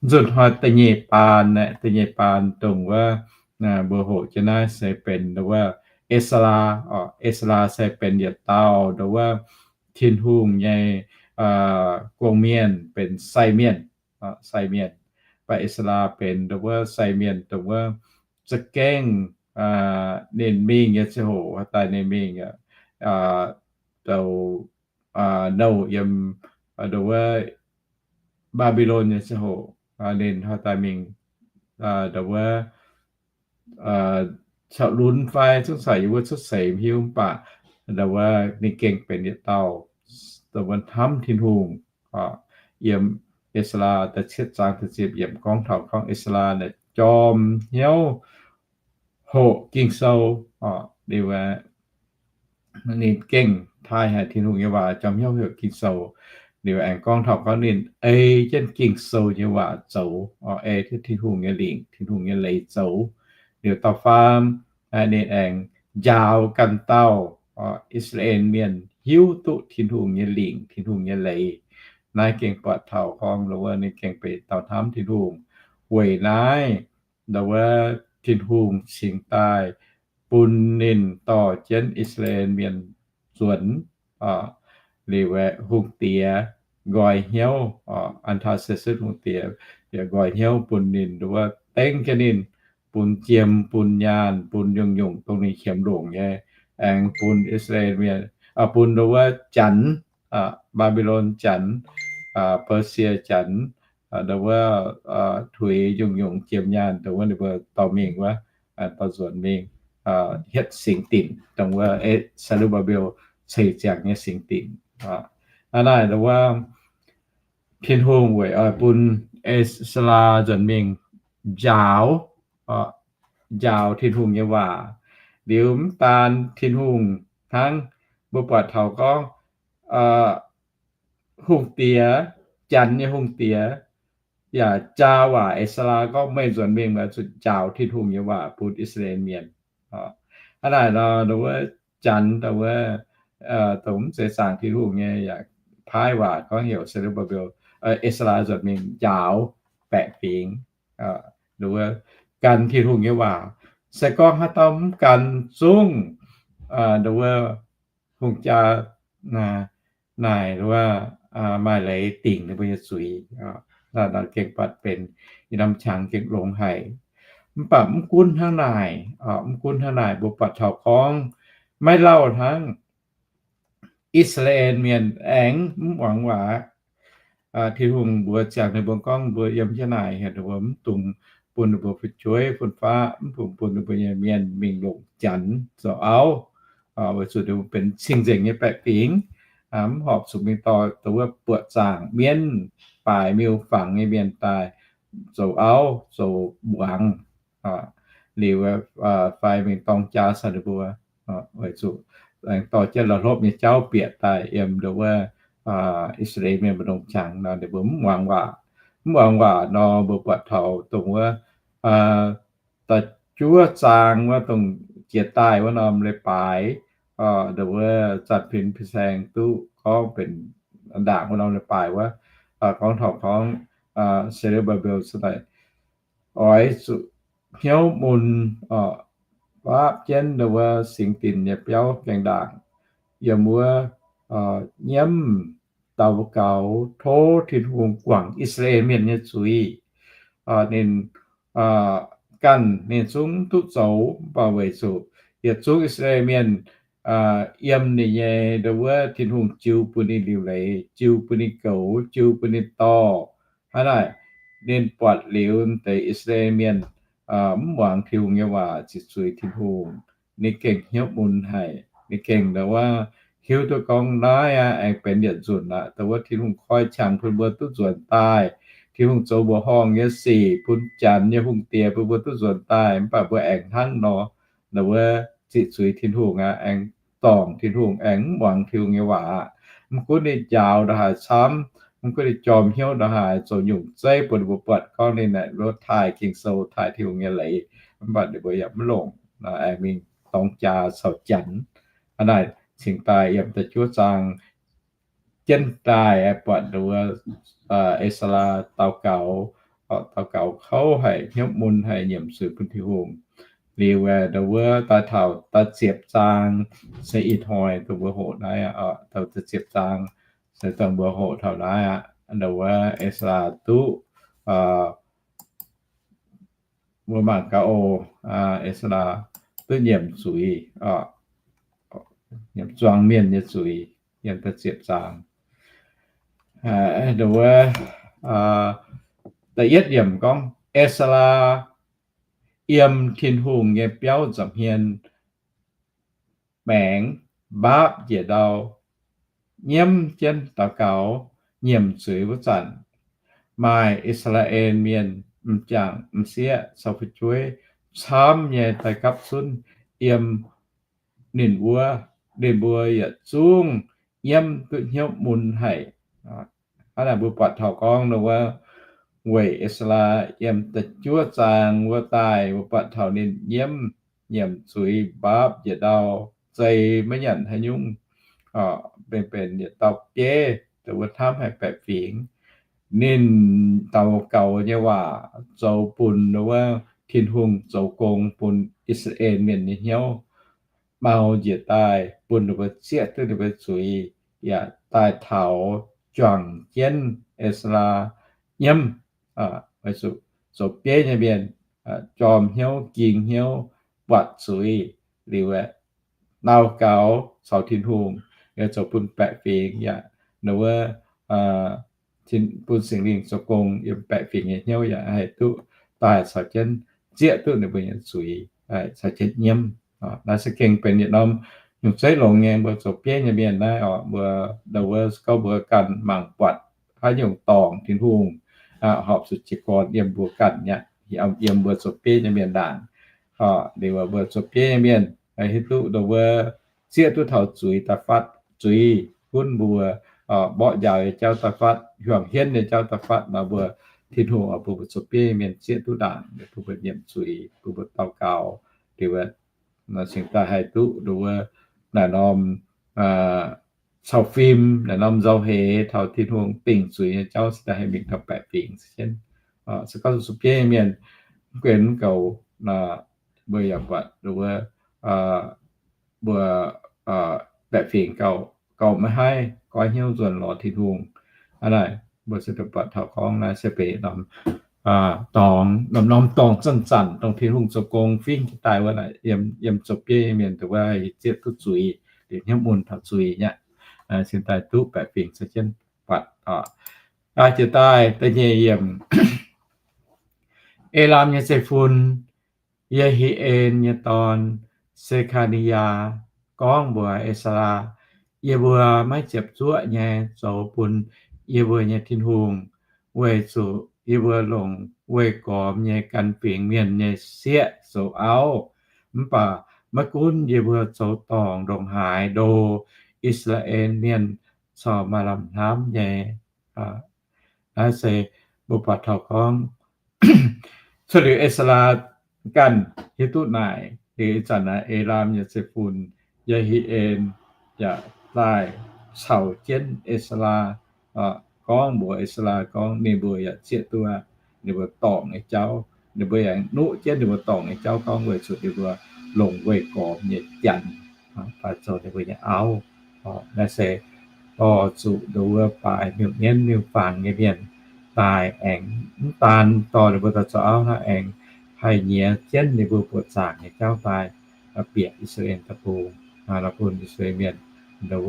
Nzunc hnoi da'nyeic baan aeqv, da'nyeic baan dongh wuov mbuo hoqc jienv naaiv se benx nduov wuov Ezaa orqc. Ezaa se benx yietc dauh nduov wuov Tin-Hungh nyei guong mienh, benx sai mienh, sai mienh. Mv baac Ezaa benx nduov wuov sai mienh dongh wuov za'gengh ninh mingh nyei ziangh hoc, daaih ninh mingh zoux nouh yiem nduov wuov Mbaa^mbi^lon nyei ziangh hoc, ninh hnoi daaih mingh nduov wuov caux lunx fai zungv caux yiem wuov cuotv seix mv hiuv, mv baac nduov wuov ninh gengh benx yietc dauh nduov wuov hnamv Tin-Hungh. Yiem Ezaa da'cietv zaang da'ziepc yiemc gorngv taux gorngv Ezaa naaic jorm hnyouv hoqc Ging-Sou. Liuz ninh gengh taaih haic Tin-Hungh nyei waac, jorm hnyouv hoqc Ging-Sou. Liuz aengx gorngv taux gorngv ninh ei jienv Ging-Sou nyei waac zoux, ei jienv Tin-Hungh nyei lingc, Tin-Hungh nyei leiz zoux. Liuz dauh faam, ninh aengx njaaux ganh dauh I^saa^laa^en Mienh hiuv duqv Tin-Hungh nyei lingc, Tin-Hungh nyei leiz. Naaiv gengh buatc taux gorngv wuov ninh gengh benx dauh hnamv Tin-Hungh. Weic naaiv, wuov Tin-Hungh cingx daaih bun ninh dorh jienv I^saa^laa^en Mienh nzuonx. Liuz aeqv, hungh diex nqoi hnyouv, Atc^taa^se^sutv hungh diex nqoi hnyouv bun ninh, wuov dengv jienv ninh, bun jiem, bun nyaanh, bun nyungc-nyungc dongh ninh qiemx longc nyei, aengx bun I^saa^laa^en Mienh, bun wuov Janx, Mbaa^mbi^lon Janx, Persia Janx, wuov tuix nyungc-nyungc jiem nyaanh dongh wuov ninh mbuo dorh mingh wuov, dorh nzuonx mingh hietv singx dinc, dongh wuov Saa^lu^mbaa^mbel ceix ziangx nyei singx dinc. Aa naaic, wuov Tin-Hungh weic oix bun Ezalaa nzuonx mingh njaaux, njaaux Tin-Hungh nyei waac. Liuz mv daan Tin-Hungh hnangv, mbuo buatc taux gorngv hungh diex, Janx nyei hungh diex yaac jaa waac Ezalaa gorngv, meih nzuonx mingh oix zuqc njaaux Tin-Hungh nyei waac bun I^saa^laa^en Mienh. Aa naaic nor, wuov Janx, wuov dongh mv zeiz zaangc Tin-Hungh nyei yaac paaiv waac gorngv heuc Saa^lu^mbaa^mbel, Ezalaa nzuonx mingh njaaux baeqc fingx, wuov gan Tin-Hungh nyei waac. Se gorngv haaix dauh mv gan zungv, wuov hungh jaa naaic, wuov maaih leiz dingc ninh mbuo nyei zuiz. Naaiv gengh buatc benx i norm qangx gengh longx haic. Mv baac mv gunv hnangv naaic, mv gunv hnangv naaic, mbuo buatc taux gorngv maiv lauh hnangv, I^saa^laa^en Mienh aengx mv muangx waac. Tin-Hungh mbuox ziangx ninh mbuo gorngv, mbuo yiem jienv naaic heuc ninh mbuo mv dungx bun ninh mbuo fu'jueiv fun-faqv, mv dungx bun ninh mbuo nyei mienh mingh longc Janx zoux auv, weic zuqc ninh mbuo benx cing-nzengc nyei baeqc fingx, mv horpc zuqc mingh dorh wuov buoqc zaangc mienv, baaix miuc fangx nyei mienh daaih zoux auv zoux muangx. Liuz fai mingh dorng jaa caux ninh mbuo, weic zuqc aengx dorh jienv la'hlopv nyei jauv bieqc daaih yiem wuov I^saa^laa^en Mienh mbu'ndongx qangx nor, ninh mbuo mv muangx waac. Mv muangx waac nor, mbuo buatc taux dongh wuov da'juov zaang wuov dongh jiex daaih wuov norm leiz-baaix, wuov zanc-fin fin-saeng duqv gorngv benx ndaangc wuov norm leiz-baaix wuov, gorngv taux gorngv Saa^lu^mbaa^mbel oix zuqc hnyouv mun, baapv jienv wuov singx dinc nyei biauv gaengh ndaangc, yiem wuov nyiemv daux gaux tov Tin-Hungh guangc I^saa^laa^en Mienh nyei zuiz. Ninh ganh ninh zungv duqv zoux, mv baac weic zuqc yietc zungv I^saa^laa^en Mienh yiem ninh nyei wuov Tin-Hungh jiu bun ninh liuc leiz, jiu bun ninh goux, jiu bun ninh dorh. Hnangv naaic, ninh buatc liuz deix I^saa^laa^en Mienh mv muangx Tin-Hungh nyei waac, ziqc zuiz Tin-Hungh, ninh gengh hnyouv mun haic. Ninh gengh wuov hiuv duqv gorngv naaiv aqv aengx benx yietc nzunc aqv, dongh wuov Tin-Hungh koi qangx bun mbuo duqv nzuonx daaih. Tin-Hungh zoux mbuoqc horngh nyei sic bun Janx nyei hungh diex bun mbuo duqv nzuonx daaih, mv baac mbuo aengx hnangv nor, wuov ziqc zuiz Tin-Hungh aqv, aengx dorngc Tin-Hungh, aengx mv muangx Tin-Hungh nyei waac aqv. Mv gunv ninh njaaux ndongc haaix camv, mv gunv ninh jorm hnyouv ndongc haaix, zoux nyungc zeiv bun mbuo buatc gorngv ninh naaic wuov taaih Ging-Sou, taaih Tin-Hungh nyei leiz, mv baac ninh mbuo yaac mv longc, aengx mingh dorng jaa caux Janx. Hnangv naaic cingx daaih yiem da'juov zaang jienv daaih buatc wuov Ezaa daux gaux, daux gaux kouv haic, hnyouv mun haic, nyiemc zuiz bun Tin-Hungh. Liuz wuov daaih taux da'ziepc zaang se ih hnoi dongh mbuo hoqc naaiv aqv. Da'ziepc zaang se dongh mbuo hoqc taux naaiv aqv. Wuov Ezaa duqv mbuo mangc gaax oc. Ezaa duqv nyiemc zuiz, nyiemc zuangx mienh nyei zuiz, yiem da'ziepc zaang. Wuov da'yietv yiemc gorngv, Ezaa yiem Tin-Hungh nyei biauv nza'hmien maengx mbaapv njiec ndau, nyiemv jienv daux gaux, nyiemc zuiz wuov zanc, maaih I^saa^laa^en Mienh m'jangc m'sieqv caux fu'jueiv camv nyei daaih gapv zunv yiem ninh wuov. Ninh mbuo yietc zungv nyiemv duqv hnyouv mun haic. Hnangv naaic mbuo buatc taux gorngv nor wuov, weic Ezra yiem da'juov zaang wuov daaih, mbuo buatc taux ninh nyiemv, nyiemc zuiz, mbaapv njiec ndau, zei maiv nyanc haaix nyungc, benx benx yietc dauh bieiv, dongh wuov hnamv haic baeqc fingx. Ninh daux gaux nyei waac zoux bun wuov Tin-Hungh zoux gong bun I^saa^laa^en Mienh nyei hnyouv mau njiec daaih, bun ninh mbuo zieqv duqv ninh mbuo zuiz, yaac daaih taux juangc jienv Ezra nyiemv, zoux bieiv nyei mienh jorm hnyouv, ging hnyouv, buatc zuiz liuz, daux gaux caux Tin-Hungh, zoux bun baeqc fingx yaac, wuov, bun Singx Lingh zoux gong yiem baeqc fingx nyei hnyouv yaac haih duqv daaih caux jienv zieqv duqv ninh mbuo nyei zuiz, caux jienv nyiemv. Naaiv se gengh benx yietc norm nyungc zeiv longx nyei. Mbuo zoux bieiv nyei mienh naaiv oc, mbuo, wuov, gorngv mbuo ganh mangc buatc haaix nyungc dorngc Tin-Hungh horpc zuqc jiez gorn yiem mbuo ganh nyei, yiem mbuo zoux bieiv nyei mienh ndaangc. Liuz mbuo zoux bieiv nyei mienh hiuv duqv dongh wuov zieqv duqv taux zuiz daaih fatv, zuiz gunv mbuo mborqv njaaux nyei jauv daaih fatv, hiuang hienv nyei jauv daaih fatv nor, mbuo, Tin-Hungh oix bun mbuo zoux bieiv nyei mienh zieqv duqv ndaangc, bun mbuo nyiemc zuiz, bun mbuo daux gaux, liuz cingx daaih haih duqv dongh wuov naaic norm cau fim, naaic norm nzauh heix taux Tin-Hungh dingc zuiz nyei jauv cingx daaih haih mingh taux baeqc fingx. Se gorngv zoux bieiv nyei mienh mv guen mv goux, mbuo yaac buatc dongh wuov, mbuo baeqc fingx gauh, gauh maiv haih goiv hnyouv nzuonx lorz Tin-Hungh. Hnangv naaic mbuo se buatc taux gorngv naaiv se benx norm dorngx, norm, norm dorngx zanc-zanc dongh Tin-Hungh zoux gong fingx daaih wuov, yiem zoux bieiv nyei mienh dongh wuov zieqv duqv zuiz, liuz hnyouv mun taux zuiz nyei, cingx daaih duqv baeqc fingx caux jienv buatc. Jiex daaih da'nyeic yiemc. Elaam nyei zeiv-fun, Ye^hi^en nyei dorn, Se^kaa^ni^yaa, gorngv mbuox Ezaa, Yie mbuo maiv ziepc zuoqv nyei zoux bun yie mbuo nyei Tin-Hungh, weic zuqc yie mbuo longc weih gormx nyei gan fingx mienh nyei sieqv zoux auv. Mv baac maiv gunv yie mbuo zoux dorngc ndongc haaix ndo I^saa^laa^en Mienh corc maaih lamh hnamv nyei. Naaiv se mbuo buatc taux gorngv cuotv liuz Ezaa ganh hiuv duqv naaic, liuz ih zanc naaiv Elaam nyei zeiv-fun, Ye^hi^en, yaac daaih caux jienv Ezaa, gorngv mbuox Ezaa gorngv ninh mbuo yaac zieqv duqv ninh mbuo dorngc nyei jauv, ninh mbuo yaac nuqv jienv ninh mbuo dorngc nyei jauv gorngv weic zuqc ninh mbuo longc weih gormx nyei janx daaih zoux ninh mbuo nyei auv. Naaiv se dorh zuqc nduov baaix miuc mienv miuc fangx nyei mienh daaih aengx mv daan dorh ninh mbuo daaih zoux auv hnangv, aengx haih nyiex jienv ninh mbuo buoqc zaangc nyei jauv daaih bieqc I^saa^laa^en Deic-Bung, bun I^saa^laa^en Mienh nduov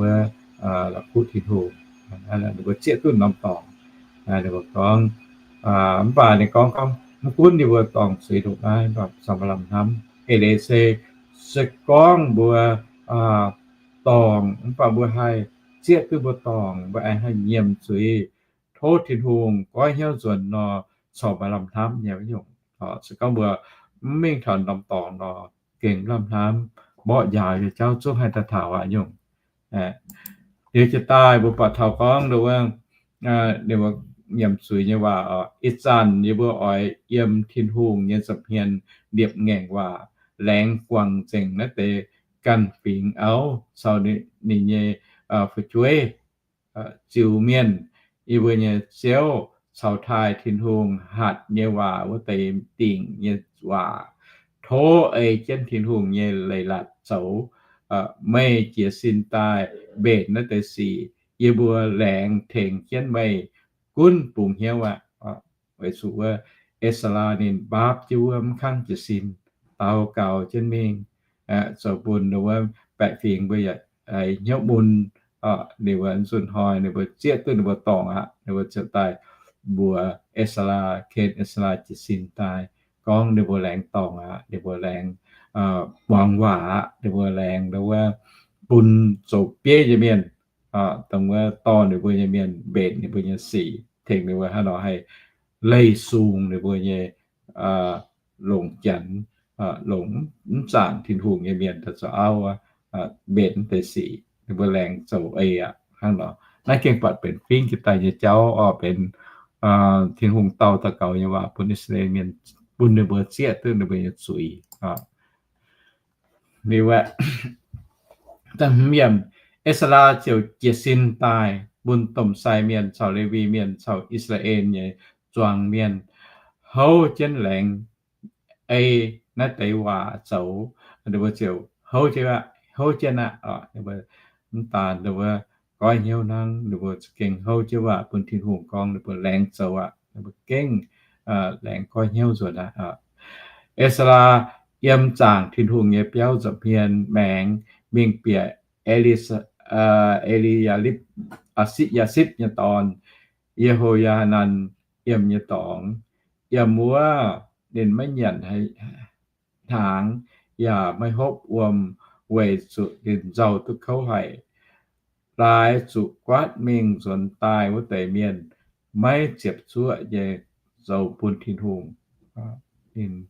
la'kuqv Tin-Hungh. Ninh mbuo zieqv duqv norm dorngc. Ninh mbuo gorngv, mv baac ninh gorngv, gorngv mv gunv ninh mbuo dorngc zuiz ndongc naaiv, mv baac corc maaih lamh hnamv. Eix leiz se, se gorngv mbuo dorngc mv baac mbuo haih zieqv duqv mbuo dorngc, mbuo aengx haih nyiemc zuiz, tov Tin-Hungh goiv hnyouv nzuonx nor, corc maaih lamh hnamv nyei nyungc. Se gorngv mbuo mv mingh taux norm dorngc nor, gengh lamh hnamv, mborqv njaaux nyei jauv zungv haih daaih taux aqv nyungc. Liuz jiex daaih mbuo buatc taux gorngv nduov, ninh mbuo nyiemc zuiz nyei waac, Ih zanc yie mbuo oix yiem Tin-Hungh nyei nza'hmien liepc ngaengc waac laengz guangc nzengc naaiv deix ganh fingx auv caux ninh nyei fu'jueiv, ziux mienh, yie mbuo nyei Ziouv, caux taaih Tin-Hungh hatc nyei waac wuov deix dingc nyei waac. Tov ei jienv Tin-Hungh nyei leiz-latc zoux. Meih jiez sin daaih mbenc naaiv deix sic, yie mbuo laengz tengx jienv meih gunv bungx hnyouv aqv. Weic zuqc wuov Ezaa ninh mbaapv jienv wuov mv kangv jiez sin, daux gaux jienv mingh, zoux bun wuov baeqc fingx mbuo yaac hnyouv mun. Ninh mbuo nzunc hnoi ninh mbuo zieqv duqv ninh mbuo dorngc aqv, ninh mbuo ziouc daaih mbuox Ezaa, ken Ezaa jiez sin daaih gorngv ninh mbuo laengz dorngc aqv, ninh mbuo laengz muangx waac aqv, ninh mbuo laengz wuov bun zoux bieiv nyei mienh, dongh wuov dorh ninh mbuo nyei mienh mbenc ninh mbuo nyei sic, tengx ninh mbuo hnangv nor haih leih sung ninh mbuo nyei longc janx, longc mv zaangc Tin-Hungh nyei mienh daaih zoux auv, mbenc deix sic, ninh mbuo laengz zoux eix aqv hnangv nor. Naaiv gengh buatc benx fingx jiex daaih nyei jauv, oc, benx Tin-Hungh dau daux gaux nyei waac bun I^saa^laa^en Mienh, bun ninh mbuo zieqv duqv ninh mbuo nyei zuiz. Liuz aeqv, E^saa^laa ziouc jiez sin daaih bun domh sai mienh caux Lewi Mienh caux I^saa^laa^en nyei zuangx mienh houv jienv laengz ei naaiv deix waac zoux. Ninh mbuo ziouc houv jienv aqv, houv jienv aqv. Mv daan ninh mbuo goiv hnyouv hnangv, ninh mbuo za'gengh houv jienv waac bun Tin-Hungh gorngv, ninh mbuo laengz zoux aqv. Ninh mbuo gengh laengz goiv hnyouv nzuonx aqv. E^saa^laa yiem zaangc Tin-Hungh nyei biauv nza'hmien maengx mingh bieqc E^li, E^li^yaa^lipv, Yaasipv nyei dorn, Ye^ho^yaa^nan, yiem nyei dorngx, yiem wuov ninh maiv nyanc hnaangx yaac maiv hopv wuom, weic zuqc ninh nzauh duqv kouv haic. Laaix zuqc guaatv mingh nzuonx daaih wuov deix mienh maiv ziepc zuoqv nyei zoux bun Tin-Hungh. Ninh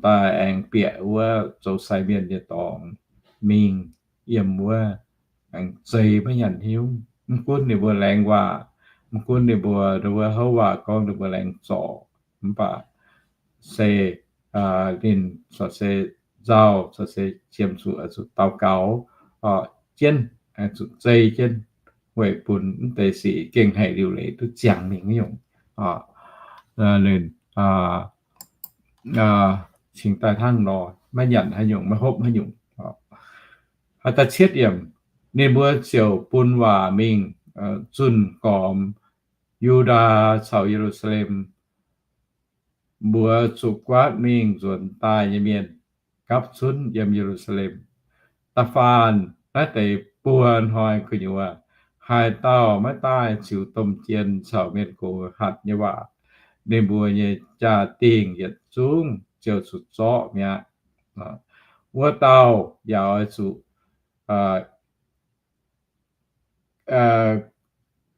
daaih aengx bieqc wuov zoux sai mienh nyei dorngx mingh yiem wuov, aengx zei maiv nyanc hnyouv. Mv gunv ninh mbuo laengz waac, mv gunv ninh mbuo, ninh mbuo houv waac gorngv ninh mbuo laengz zorc, mv baac se ninh corc se nzauh, corc se qiemx zuqc, zuqc daux gaux jienv, zuqc zei jienv, weic bun mv deix sic gengh haih liuc leiz duqv ziangx mingh nyungc. Ninh cingx daaih hnangv nor, maiv nyanc haaix nyungc, maiv hopv haaix nyungc. Haaix da'cietv yiemc, ninh mbuo ziouc bun waac mingh zunh gormx Yu^ndaa caux Ye^lu^saa^lem mbuox zuqc guaatv mingh nzuonx daaih nyei mienh gapv zunv yiem Ye^lu^saa^lem. Da'faanh naaiv deix buo hnoi gu'nyuoz, haaix dauh maiv daaih ziux domh jien caux mienh gox hatc nyei waac, ninh mbuo nyei jaa-dingh yietc zungv ziouc zuqc zorqv mi'aqv. Wuov dauh yaac oix zuqc,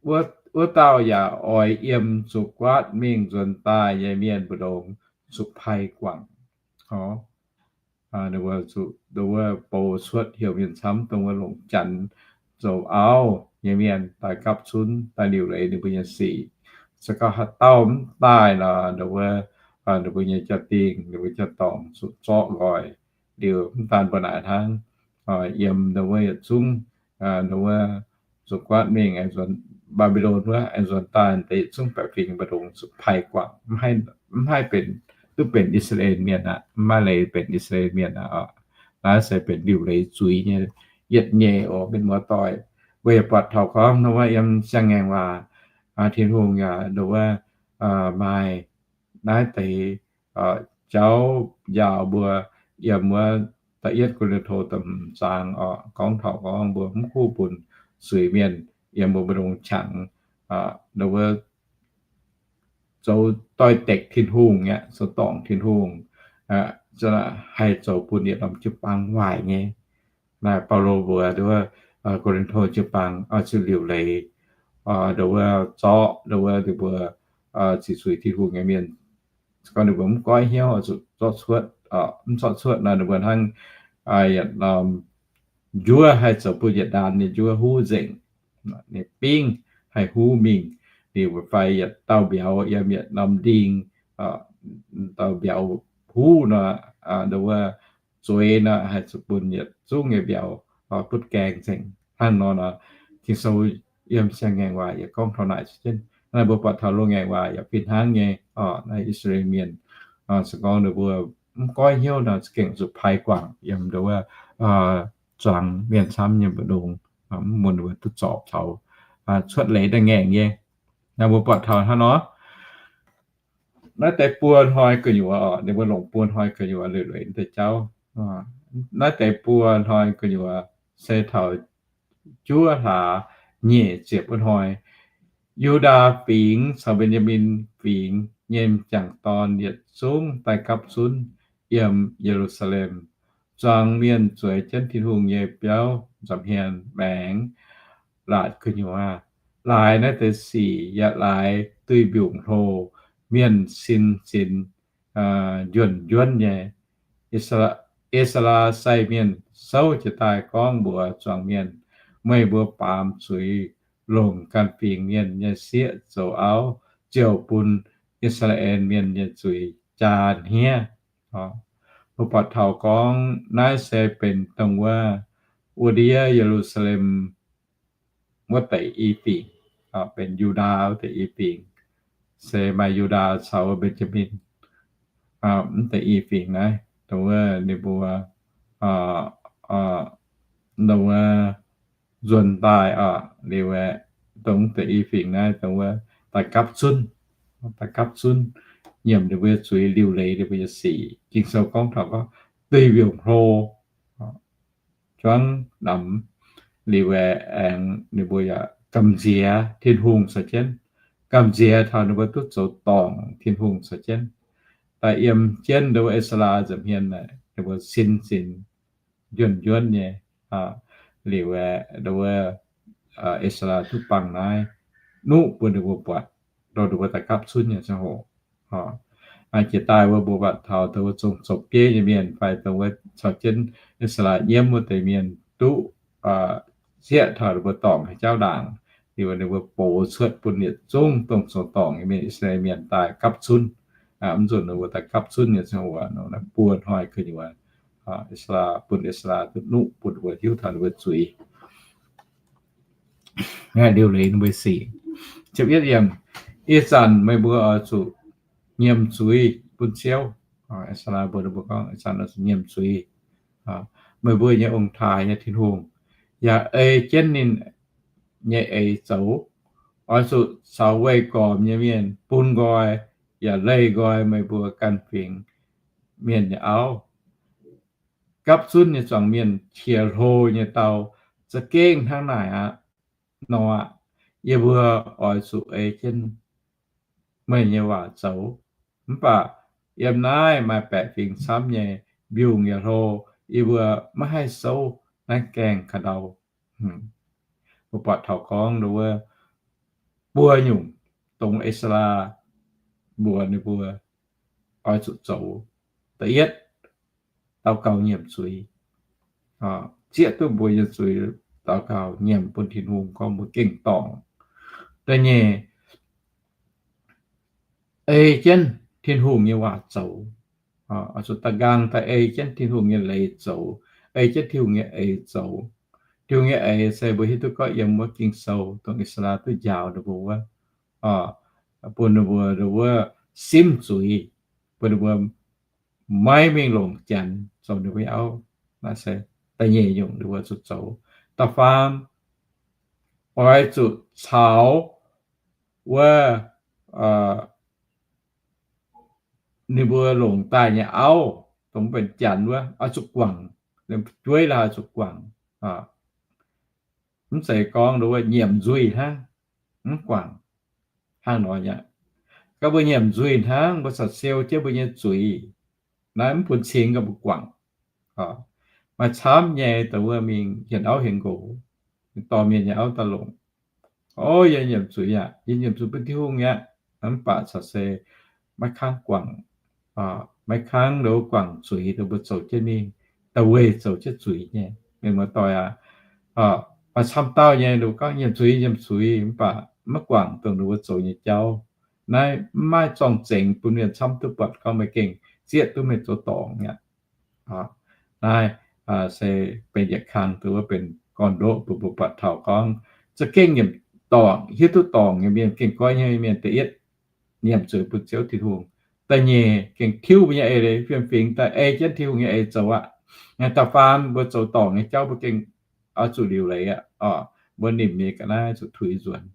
wuov dauh yaac oix yiem zuqc guaatv mingh nzuonx daaih nyei mienh mbu'ndongx zuqc pai guangc. Ninh mbuo zuqc, dongh wuov bou cuotv heuc mienh camv, dongh wuov longc janx zoux auv nyei mienh daaih gapv zunv, daaih liuc leiz ninh mbuo nyei sic. Se gorngv haaix dauh mv daaih nor, dongh wuov, ninh mbuo nyei jaa-dingh, ninh mbuo jaa-dorngx zuqc zorqv nqoi. Liuz mv daan mbuo naaic hnangv, yiem dongh wuov yietc zungv, dongh wuov zuqc guaatv mingh aengx nzuonx Mbaa^mbi^lon wuov, aengx nzuonx daaih deix yietc zungv baeqc fingx mbu'ndongx zuqc pai guangc, mv haih benx, duqv benx I^saa^laa^en Mienh aqv, mv maaih leiz benx I^saa^laa^en Mienh aqv. Naaiv se benx liuc leiz zuiz nyei yietc nyeic oc, mienh muoz-doic. Mbuo yaac buatc taux gorngv nor wuov yiem Siang-Ngaengc Waac, Tin-Hungh yaac nduov maaih naaiv deix jauv njaaux mbuo yiem wuov da'yietv Ko^lin^to da'hmz zaang oc, gorngv taux gorngv mbuo mv kuv bun zuiz-mienh yiem mbuo mbu'ndongx qangx, nduov zoux doix-dekc Tin-Hungh aqv, zoux dorngc Tin-Hungh, haih zoux bun yietc norm jiu-baang waaic nyei. Naaiv Baulo mbuox nduov Ko^lin^to jiu-baang oix zuqc liuc leiz, nduov zorqv nduov ninh mbuo ziqc zuiz Tin-Hungh nyei mienh. Gorngv ninh mbuo mv goiv hnyouv, zuqc zorqv cuotv, mv zorqv cuotv nor ninh mbuo hnangv yietc norm njuov haih zoux bun yietc ndaam nyei njuov huv nzengc. Ninh bingv haih huv mingh, ninh mbuo fai yietc dauh mbiauz yiem yietc norm nding, dauh mbiauz huv nor, nduov zueiz nor haih zuqc bun yietc zungv nyei mbiauz butv gaengh nzengc. Hnangv nor nor, Ging-Sou yiem Siang-Ngaengc Waac yaac gorngv taux naaic jienv. Naaiv mbuo buatc taux Loz-Ngaengc Waac yaac fih hnangv nyei. Naaiv I^saa^laa^en Mienh, se gorngv ninh mbuo mv goiv hnyouv nor, za'gengh zuqc pai guangc yiem nduov zuangx mienh camv nyei mbu'ndongx, mv bun ninh mbuo duqv zorpc taux cuotv leiz daaih ngaengc nyei. Naaiv mbuo buatc taux hnangv nor, naaiv deix buo hnoi gu'nyuoz oc, ninh mbuo longc buo hnoi gu'nyuoz liuc leiz deix jauv. Naaiv deix buo hnoi gu'nyuoz se taux juov hlaax nyic ziepc wuov hnoi, Yu^ndaa Fingx caux Mben^yaa^min Fingx nyei m'jangc dorn yietc zungv daaih gapv zunv yiem Ye^lu^saa^lem. Zuangx mienh zueiz jienv Tin-Hungh nyei biauv nza'hmien maengx laatc gu'nyuoz. Laaix naaiv deix sic yaac laaix duih mbiungc hlo, mienh sin zinx njuonx njuonv nyei. E^saa^laa sai mienh souv jiez daaih gorngv mbuox zuangx mienh, meih mbuo baamz zuiz longc ganh fingx mienh nyei sieqv zoux auv, ziouc bun I^saa^laa^en Mienh nyei zuiz jaa hniev. Mbuo buatc taux gorngv naaiv se benx dongh wuov, wuov ndiev Ye^lu^saa^lem wuov deix i fingx, benx Yu^ndaa wuov deix i fingx, se maaih Yu^ndaa caux Mben^jaa^min wuov deix i fingx naaiv, dongh wuov ninh mbuo, dongh wuov nzuonx daaih, liuz aeqv, dongh deix i fingx naaiv dongh wuov daaih gapv zunv, daaih gapv zunv nyiemc ninh mbuo nyei zuiz, liuc leiz ninh mbuo nyei sic. Ging-Sou gorngv taux gorngv duih mbiungc hlo, juangv namx, liuz aeqv, aengx ninh mbuo yaac gamh nziex Tin-Hungh caux jienv, gamh nziex taux ninh mbuo duqv zoux dorngc Tin-Hungh caux jienv. Daaih yiem jienv nduov Ezara nza'hmien naaic, ninh mbuo sin zinx njuonv njuonv nyei, liuz aeqv, nduov Ezara duqv bangc naaiv nuqv bun ninh mbuo buatc, nduov ninh mbuo daaih gapv zunv nyei ziangh hoc. Jiex daaih wuov mbuo buatc taux dongh wuov zong zoux bieiv nyei mienh fai dongh wuov caux jienv Ezara nyiemv wuov deix mienh duqv zieqv taux ninh mbuo dorngc haaix jauv ndaangc, liuz ninh mbuo box cuotv bun yietc zungv dongh zoux dorngc nyei mienh, I^saa^laa^en Mienh daaih gapv zunv. Mv nzunc ninh mbuo daaih gapv zunv nyei ziangh hoc, buo hnoi gu'nyuoz, Ezara, bun Ezara duqv nuqv bun ninh mbuo hiuv taux ninh mbuo zuiz. Liuc leiz ninh mbuo sic. Ziepc yietv yiemc, ih zanc meih mbuo oix zuqc nyiemc zuiz bun Ziouv. Ezara mbuox ninh mbuo gorngv, ih zanc oix zuqc nyiemc zuiz meih mbuo nyei ong-taaix nyei Tin-Hungh, yaac ei jienv ninh nyei eix zoux. Oix zuqc caux weih gormx nyei mienh bun nqoi, yaac leih nqoi meih mbuo ganh fingx mienh nyei auv. Gapv zunv nyei zuangx mienh qiex hlo nyei dau za'gengh hnangv naaic aqv. Nor aqv, yie mbuo oix zuqc ei jienv meih nyei waac zoux. Mv baac yiem naaiv maaih baeqc fingx camv nyei, mbiungc yaac hlo, yie mbuo maiv haih souv naaiv gaengh ka'ndau. Mbuo buatc taux gorngv wuov buo nyungc dongh Ezara mbuox ninh mbuo oix zuqc zoux. Da'yietv, daux gaux nyiemc zuiz. Zieqv duqv mbuo nyei zuiz, daux gaux nyiemc bun Tin-Hungh gorngv mbuo gengh dorngc. Da'nyeic, ei jienv Tin-Hungh nyei waac zoux. Oix zuqc da'nqaang daaih ei jienv Tin-Hungh nyei leiz zoux, ei jienv Tin-Hungh nyei eix zoux. Tin-Hungh nyei eix se mbuo hiuv duqv gorngv yiem wuov Ging-Sou dongh Ezara duqv njaaux ninh mbuo wuov, bun ninh mbuo wuov simv zuiz, bun ninh mbuo maiv mingh longc Janx zoux ninh mbuo nyei auv. Naaiv se da'nyeic nyungc ninh mbuo zuqc zoux. Da'faam, oix zuqc caux wuov ninh mbuo longc daaih nyei auv, dongh benx Janx wuov, oix zuqc guangc, jueiv laaix oix zuqc guangc. Mv zeiz gorngv wuov nyiemc nzuih hnangv, mv guangc, hnangv nor aqv. Gorngv mbuo nyiemc nzuih hnangv, mbuo corc siou jienv mbuo nyei zuiz, naaiv mv bun cing gorngv mbuo guangc. Maaih camv nyei dongh wuov mingh hienx auv hienx nqox, dorh mienh nyei auv daaih longc. O, yie nyiemc zuiz aqv, yie nyiemc zuiz bun Tin-Hungh aqv. Mv baac corc se maiv kangv guangc, maiv kangv nduov guangc zuiz dongh mbuo zoux jienv mingh, da'weih zoux jienv zuiz nyei. Mienh muoz-doic aac, maaih camv dauh nyei ninh mbuo gorngv nyiemc zuiz, nyiemc zuiz, mv baac maiv guangc dongh ninh mbuo zoux nyei jauv. Naaiv mv maaih zorng-zengx bun mienh camv duqv buatc gorngv meih gengh zieqv duqv meih zoux dorngc aqv. Naaiv se benx yietc kang dongh wuov benx gorn-ndoqv bun mbuo buatc taux gorngv za'gengh nyiemc dorngc, hiuv duqv dorngc nyei mienh, gengh goiv hnyouv nyei mienh, da'yietv, nyiemc zuiz bun Ziouv Tin-Hungh. Da'nyeic, gengh tiuv mbuo nyei eix leiz fiem-fingx daaih ei jienv Tin-Hungh nyei eix zoux aqv. Da'faam, mbuo zoux dorngc nyei jauv mbuo gengh oix zuqc liuc leiz aqv. Mbuo nimc nyei ga'naaiv zuqc tuix nzuonx.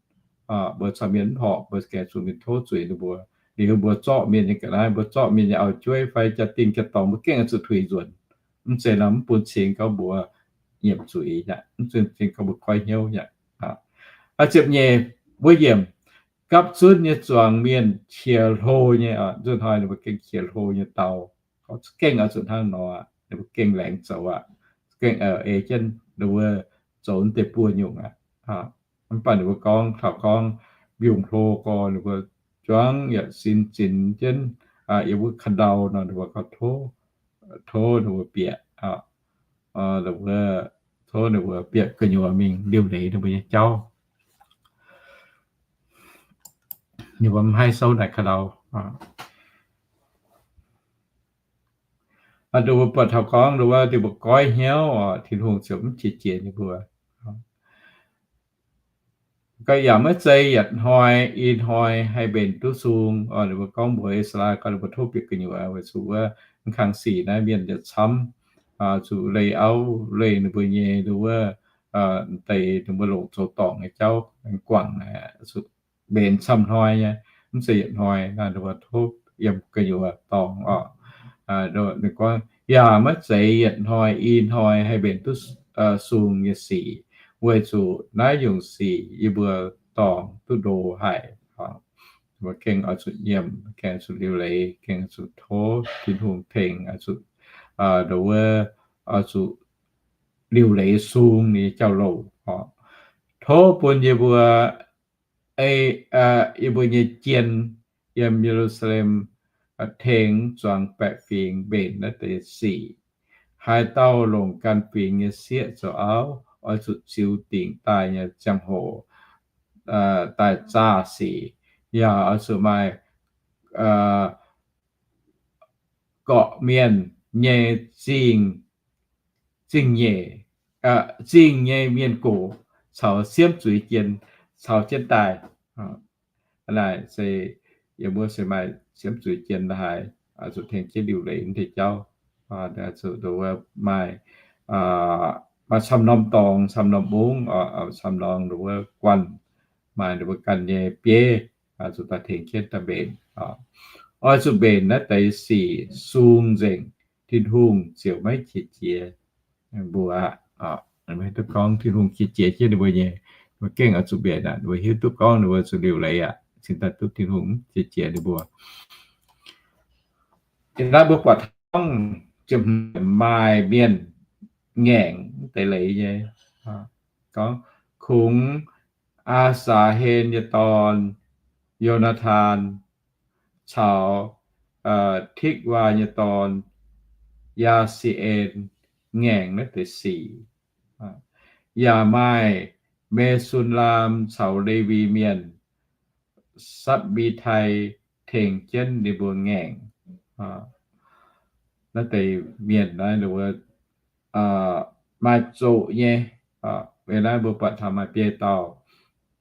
Mbuo caux mienh mv horpc, mbuo gengh zuqc mingh tov zuiz ninh mbuo. Liuz mbuo zorqv mienh nyei ga'naaiv, mbuo zorqv mienh nyei auv-jueiv fai jaa-dingh jaa-dorngx, mbuo gengh oix zuqc tuix nzuonx. Mv zeiz nor mv bun cing gorngv mbuo nyiemc zuiz aqv, mv bun cing gorngv mbuo goiv hnyouv aqv. Ziepc nyeic, mbuo yiemc gapv zunv nyei zuangx mienh qiex hlo nyei, nzunc hnoi ninh mbuo gengh qiex hlo nyei dau. Gengh oix zuqc hnangv nor aqv, ninh mbuo gengh laengz zoux aqv, gengh ei jienv ninh mbuo zoux deix buo nyungc aqv. Mv baac ninh mbuo gorngv taux gorngv mbiungc hlo gorx, ninh mbuo juangv yaac sin zinx jienv yiem wuov ka'ndau nor, ninh mbuo gorngv tov, tov ninh mbuo bieqc, ninh mbuo tov ninh mbuo bieqc gu'nyuoz mingh liuc leiz ninh mbuo nyei jauv. Ninh mbuo maiv haih souv naaic ka'ndau. Ninh mbuo buatc taux gorngv ninh mbuo, ninh mbuo goiv hnyouv oc, Tin-Hungh ziouc mv qiex jiez ninh mbuo. Ga'yaac maiv zeiz yietc hnoi i hnoi haih mbenc duqv sung. Ninh mbuo gorngv mbuox E^saa^laa gorngv ninh mbuo tov bieqc gu'nyuoz weic zuqc wuov mv kang sic naaiv mienh yietc camv, zuqc leih auv leih ninh mbuo nyei nduov wuov deix ninh mbuo longc zoux dorngc nyei jauv guangc, zuqc mbenc camv hnoi nyei, mv zeiz yietc hnoi. Naaiv ninh mbuo tov yiem gu'nyuoz dorngc oc. Ninh gorngv yaac maiv zeiz yietc hnoi i hnoi haih mbenc duqv sung nyei sic, weic zuqc naaiv nyungc sic yie mbuo dorngc duqv ndo haic. Mbuo gengh oix zuqc nyiemc, gengh oix zuqc liuc leiz, gengh oix zuqc tov Tin-Hungh tengx, oix zuqc nduov wuov, oix zuqc liuc leiz sung ninh nyei jauv-louc oc. Tov bun yie mbuo, yie mbuo nyei jien yiem Ye^lu^saa^lem tengx zuangx baeqc fingx mbenc naaiv deix sic. Haaix dauh longc ganh fingx nyei sieqv zoux auv, oix zuqc ziux dingc daaih nyei ziangh hoc daaih zaah sic, yaac oix zuqc maaih gorqv-mienh nyei zingh, zingh nyeic, zingh nyei mienh gox caux siemv zuiz jien caux jienv daaih. Naaic se yie mbuo se maaih siemv zuiz jien haaix, zuqc tengx jienv liuc leiz deix jauv. Zuqc maaih, maaih camv norm dorngx, camv norm mungv, camv norm wuov guanh, maaih ninh mbuo ganh nyei bieiv, zuqc daaih tengx jienv daaih mbenc. Oix zuqc mbenc naaiv deix sic sung nzengc, Tin-Hungh ziouc maiv qiex jiez mbuo aqv. Maiv duqv gorngv Tin-Hungh qiex jiez jienv ninh mbuo nyei. Mbuo gengh oix zuqc mbenc aqv. Mbuo hiuv duqv gorngv ninh mbuo zuqc liuc leiz aqv, cingx daaih duqv Tin-Hungh qiex jiez ninh mbuo. Ih naaiv mbuo buatc taux ziepc hmz maaih mienh ngaengc deix leiz nyei. Gorngv kungx Aa^saax^hen nyei dorn, Yo^naa^tan, caux Tikc^waa nyei dorn, Yaa^si^en, ngaengc naaiv deix sic. Yaac maaih Me^sun^laam caux Lewi Mienh, Sapv^mbi^tai, tengx jienv ninh mbuo ngaengc. Naaiv deix mienh naaiv maaih zoqc nyei. Weic naaiv mbuo buatc taux maaih biei dauh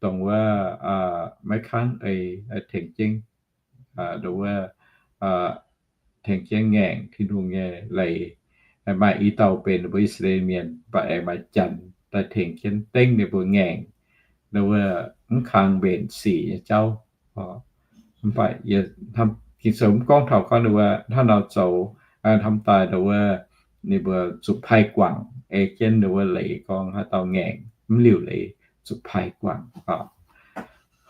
dongh wuov maiv kangv eix tengx jienv, dongh wuov tengx jienv ngaengc Tin-Hungh nyei leiz. Maaih i dauh benx mbuo I^saa^laa^en Mienh, mv baac aengx maaih janx daaih tengx jienv dengv ninh mbuo ngaengc, dongh wuov mv kangx mbenc sic nyei jauv. Mv baac Ging-Sou mv gorngv taux gorngv ninh mbuo hnangv nor zoux, hnamv daaih dongh wuov ninh mbuo zuqc pai guangc, ei jienv dongh wuov leiz gorngv haaix dauh ngaengc mv liuc leiz zuqc pai guangc.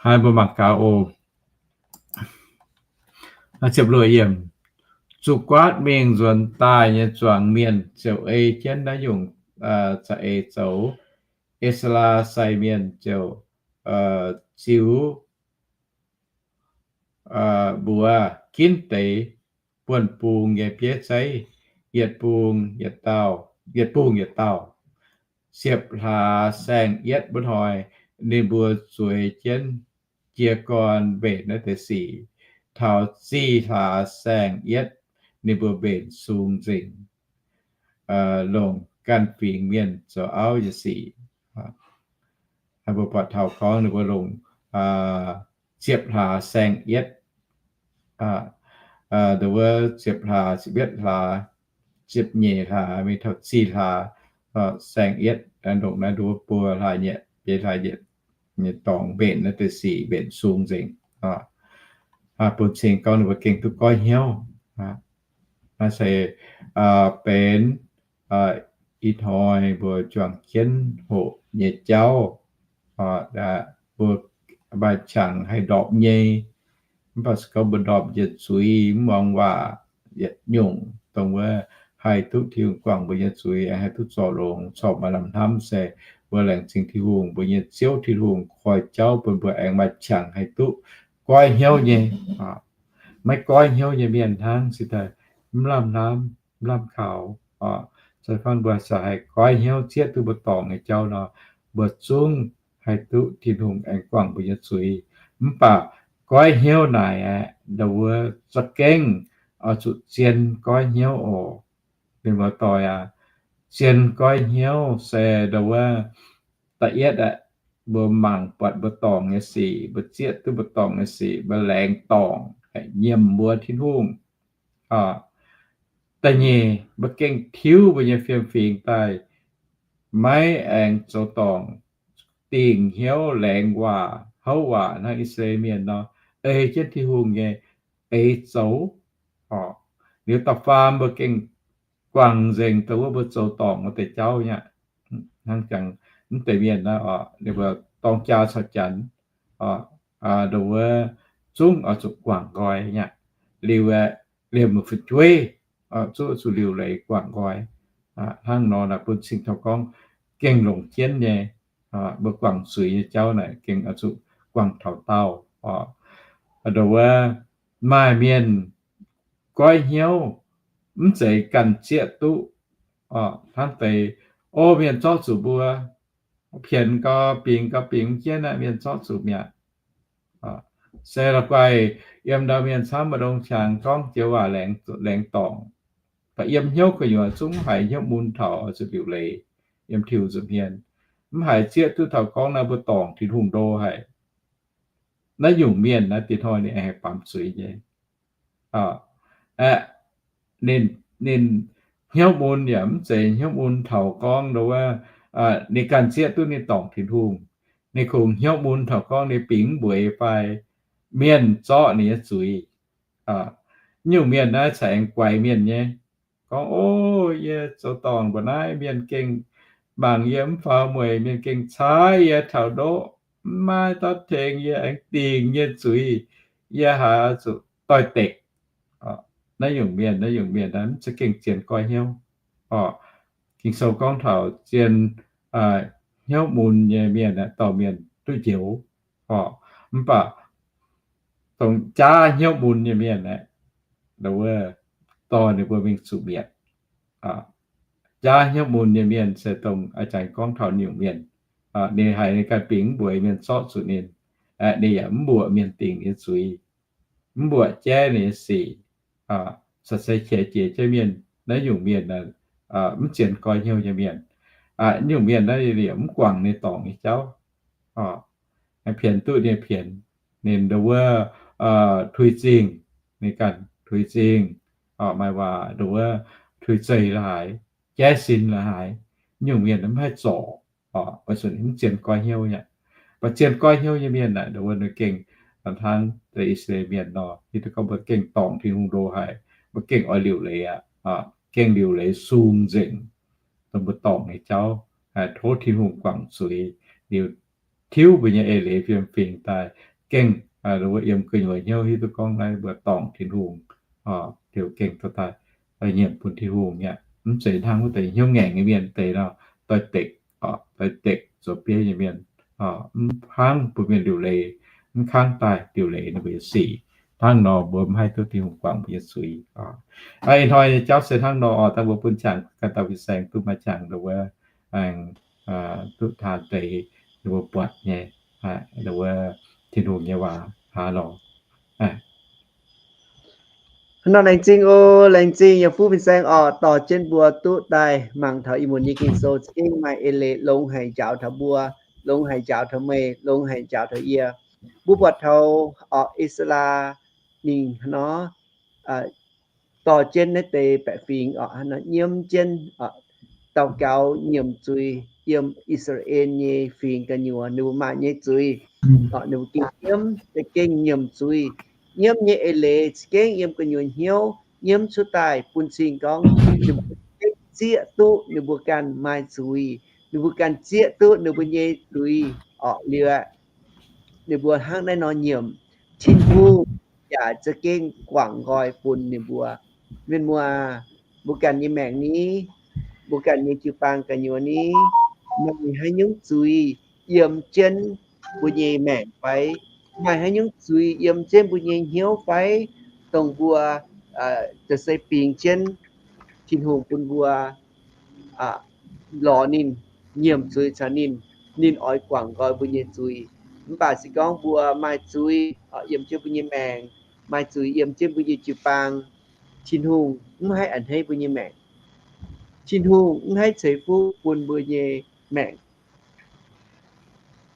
Hnangv mbuo mangc gaax oc. Zuqc guaatv mingh nzuonx daaih nyei zuangx mienh ziouc ei jienv naaiv nyungc za'eix zoux. E^saa^laa sai mienh ziouc ziux mbuox ginv deix buonv-bung nyei bieiv zeiv, yietc bung yietc dauh, yietc bung yietc dauh. Ziepc hlaax saeng-yietv wuov hnoi, ninh mbuo zueiz jienv jiez gorn mbenc naaiv deix sic. Taux zih hlaax saeng-yietv, ninh mbuo mbenc sung nzengc, longc ganh fingx mienh zoux auv nyei sic. Mbuo buatc taux gorngv ninh mbuo longc ziepc hlaax saeng-yietv, dongh wuov ziepc hlaax, ziepc yietv hlaax, ziepc nyeic hlaax, mingh taux zih hlaax, saeng-yietv, longc naaiv nduov buo hlaax nyei, biei hlaax nyei dorngx mbenc naaiv deix sic, mbenc sung nzengc. Bun cing gorngv ninh mbuo gengh duqv goiv hnyouv. Naaiv se benx ih hnoi mbuo juangc jienv hoqc nyei jauv. Mbuo maaih qangx haih ndorpc nyei, mv baac se gorngv mbuo ndorpc yietc zuiz mv muangx waac, yietc nyungc, dongh wuov haih duqv Tin-Hungh guangc mbuo nyei zuiz, haih duqv zorc longx, corc maaih lamh hnamv se mbuo laengz zingh Tin-Hungh, mbuo nyei Ziouv Tin-Hungh koi jauv bun mbuo aengx maaih qangx haih duqv goiv hnyouv nyei. Maiv goiv hnyouv nyei mienh hnangv se daaih mv lamh hnamv, mv lamh kaux, Caux fai mbuo haih goiv hnyouv zieqv duqv mbuo dorngc nyei jauv nor, mbuo zungv haih duqv Tin-Hungh aengx guangc mbuo nyei zuiz. Mv baac goiv hnyouv naaic aeqv, ndau wuov za'gengh oix zuqc zien goiv hnyouv oc. Mienh muoz-doic aac, zien goiv hnyouv se ndau wuov da'yietv aeqv, mbuo mangc buatc mbuo dorngc nyei sic, mbuo zieqv duqv mbuo dorngc nyei sic, mbuo laengz dorngc, nyiemc mbuox Tin-Hungh. Da'nyeic, mbuo gengh tiuv mbuo nyei fiem-fingx daaih, maiv aengx zoux dorngc, dingc hnyouv laengz waac, houv waac hnangv I^saa^laa^en Mienh nor, ei jienv Tin-Hungh nyei eix zoux. Liuz da'faam mbuo gengh guangc nzengc dongh wuov mbuo zoux dorngc wuov deix jauv nyei aqv. Hnangv jangx mv deix mienh naaiv oc, ninh mbuo dorng jaa caux janx, dongh wuov zungv oix zuqc guangc nqoi nyei aqv. Liuz aeqv, liemh fu'jueiv zungv zuqc liuc leiz guangc nqoi. Hnangv nor naaic bun cing taux gorngv gengh longc jienv nyei, mbuo guangc zuiz nyei jauv naaic gengh oix zuqc guangc taux daauh. Dongh wuov maaih mienh goiv hnyouv mv zeiz ganh zieqv duqv, hnangv deix, o, mienh zorqv zuqc mbuo, pienx gau, bingx gau, bingx jienv aqv, mienh zorqv zuqc mi'aqv. Se la'guaih yiem ndau mienh camv maaih ndongc qangx gorngv joux waac laengz dorngc, baac yiem hnyouv gu'nyuoz zungv mv haiz hnyouv mun taux oix zuqc liuc leiz yiem Tin-Hungh nza'hmien. Mv haiz zieqv duqv taux gorngv naaiv mbuo dorngc Tin-Hungh ndo haic. Naaiv nyungc mienh naaiv dinh hnoi ninh aengx haih baamz zuiz nyei. Aeqv, ninh, ninh hnyouv mun yaac mv zeiz hnyouv mun taux gorngv ndo wuov, ninh ganh zieqv duqv ninh dorngc Tin-Hungh. Ninh kungx hnyouv mun taux gorngv ninh bingx mv mbueiz fai mienh zorqv ninh nyei zuiz. Nyungc mienh naaiv caux aengx guaix mienh nyei. Gorngv, o, yie zoux dorngc mbuo naaiv mienh gengh mangc yie mv faaux mueic, mienh gengh caaix yie taux ndoqv, mv maaih dorv tengx yie aengx dingc yie zuiz, yie haiz zuqc doix-dekc. Naaiv nyungc mienh, naaiv nyungc mienh naaiv mv za'gengh zien goiv hnyouv. Ging-Sou gorngv taux zien hnyouv mun nyei mienh aeqv, dorh mienh duqv njoux. Mv baac dongh jaav hnyouv mun nyei mienh aeqv, wuov, dorh ninh mbuo mingh zuqc mietc. Jaav hnyouv mun nyei mienh se dongh a'jangx gorngv taux nyungc mienh, ninh haiz ninh ganh bingx mv mbueiz mienh zorqv zuqc ninh, ninh yaac mv mbuoqc mienh dingc nyei zuiz, mv mbuoqc jaiv ninh nyei sic, caux se qiex jiez jienv mienh. Naaiv nyungc mienh mv zien goiv hnyouv nyei mienh. Nyungc mienh naaiv ninh yaac mv guangc ninh dorngc nyei jauv. Pienx duqv ninh pienx, ninh ndo wuov tuix zingh, ninh ganh tuix zingh, maaih waac ndo wuov tuix zeih la'haaix, jaiv sin la'haaix, nyungc mienh mv haih zorc, mv zien goiv hnyouv nyei. Mv baac zien goiv hnyouv nyei mienh aeqv, ndo wuov ninh gengh hnangv deix I^saa^laa^en Mienh nor, hiuv duqv gorngv mbuo gengh dorngc Tin-Hungh ndo haic, mbuo gengh oix liuc leiz aqv, gengh liuc leiz sung nzengc dongh mbuo dorngc nyei jauv, tov Tin-Hungh guangc zuiz, liuz tiuv mbuo nyei eix leiz fiem-fingx daaih, gengh ndo wuov yiem gu'nyuoz hnyouv hiuv duqv gorngv naaiv mbuo dorngc Tin-Hungh, liuz gengh dorh daaih nyiemc bun Tin-Hungh nyei aqv. Mv zeiz hnangv wuov deix hnyouv ngaengc nyei mienh deix nor, doix-dekc, doix-dekc zoux bieiv nyei mienh, mv kangv bun mienh liuc leiz, mv kangv daaih liuc leiz ninh mbuo nyei sic. Hnangv nor mbuo mv haih duqv Tin-Hungh guangc mbuo nyei zuiz. Ih hnoi nyei jauv se hnangv nor oc. Dangh mbuo bun qangx ganh dauh fin-saeng duqv maaih qangx ndo wuov, aengx duqv taan deix ninh mbuo buatc nyei, ndo wuov Tin-Hungh nyei waac hnangv nor. Hnangv nor laengz zingh oc, laengz zingh yiem fuqv fin-saeng oc, dorh jienv mbuo duqv daaih mangc taux ih muonz nyei Ging-Sou za'gengh maaih eix leiz longx haic njaaux taux mbuo, longx haic njaaux taux meih, longx haic njaaux taux yie. Mbuo buatc taux oc, Ezra ninh hnangv nor dorh jienv naaiv deix baeqc fingx oc, hnangv nor nyiemv jienv oc, daux gaux nyiemc zuiz yiem I^saa^laa^en nyei fingx gu'nyuoz ninh mbuo maaih nyei zuiz. Oc, ninh mbuo gengh nyiemv, za'gengh nyiemc zuiz. Nyiemv nyei eix leiz za'gengh yiem gu'nyuoz hnyouv nyiemv cuotv daaih bun cing gorngv ninh mbuo za'gengh zieqv duqv ninh mbuo ganh maaih zuiz, ninh mbuo ganh zieqv duqv ninh mbuo nyei zuiz oc. Liuz aeqv, ninh mbuo hnangv naaiv nor nyiemc, Tin-Hungh yaac za'gengh guangc nqoi bun ninh mbuo. Mienh muoz, mbuo ganh nyei maengc ni, mbuo ganh nyei jiu-baang gu'nyuoz ni, maaih haaix nyungc zuiz yiem jienv mbuo nyei maengc fai? Maaih haaix nyungc zuiz yiem jienv mbuo nyei hnyouv fai? Dongh mbuo za'gengh bingx jienv Tin-Hungh bun mbuo lorz ninh, nyiemc zuiz caux ninh, ninh oix guangc nqoi mbuo nyei zuiz. Mv baac se gorngv mbuo maaih zuiz yiem jienv mbuo nyei maengc, maaih zuiz yiem jienv mbuo nyei jiu-baang, Tin-Hungh mv haih a'hneiv mbuo nyei maengc. Tin-Hungh mv haih ceix fuqv bun mbuo nyei maengc.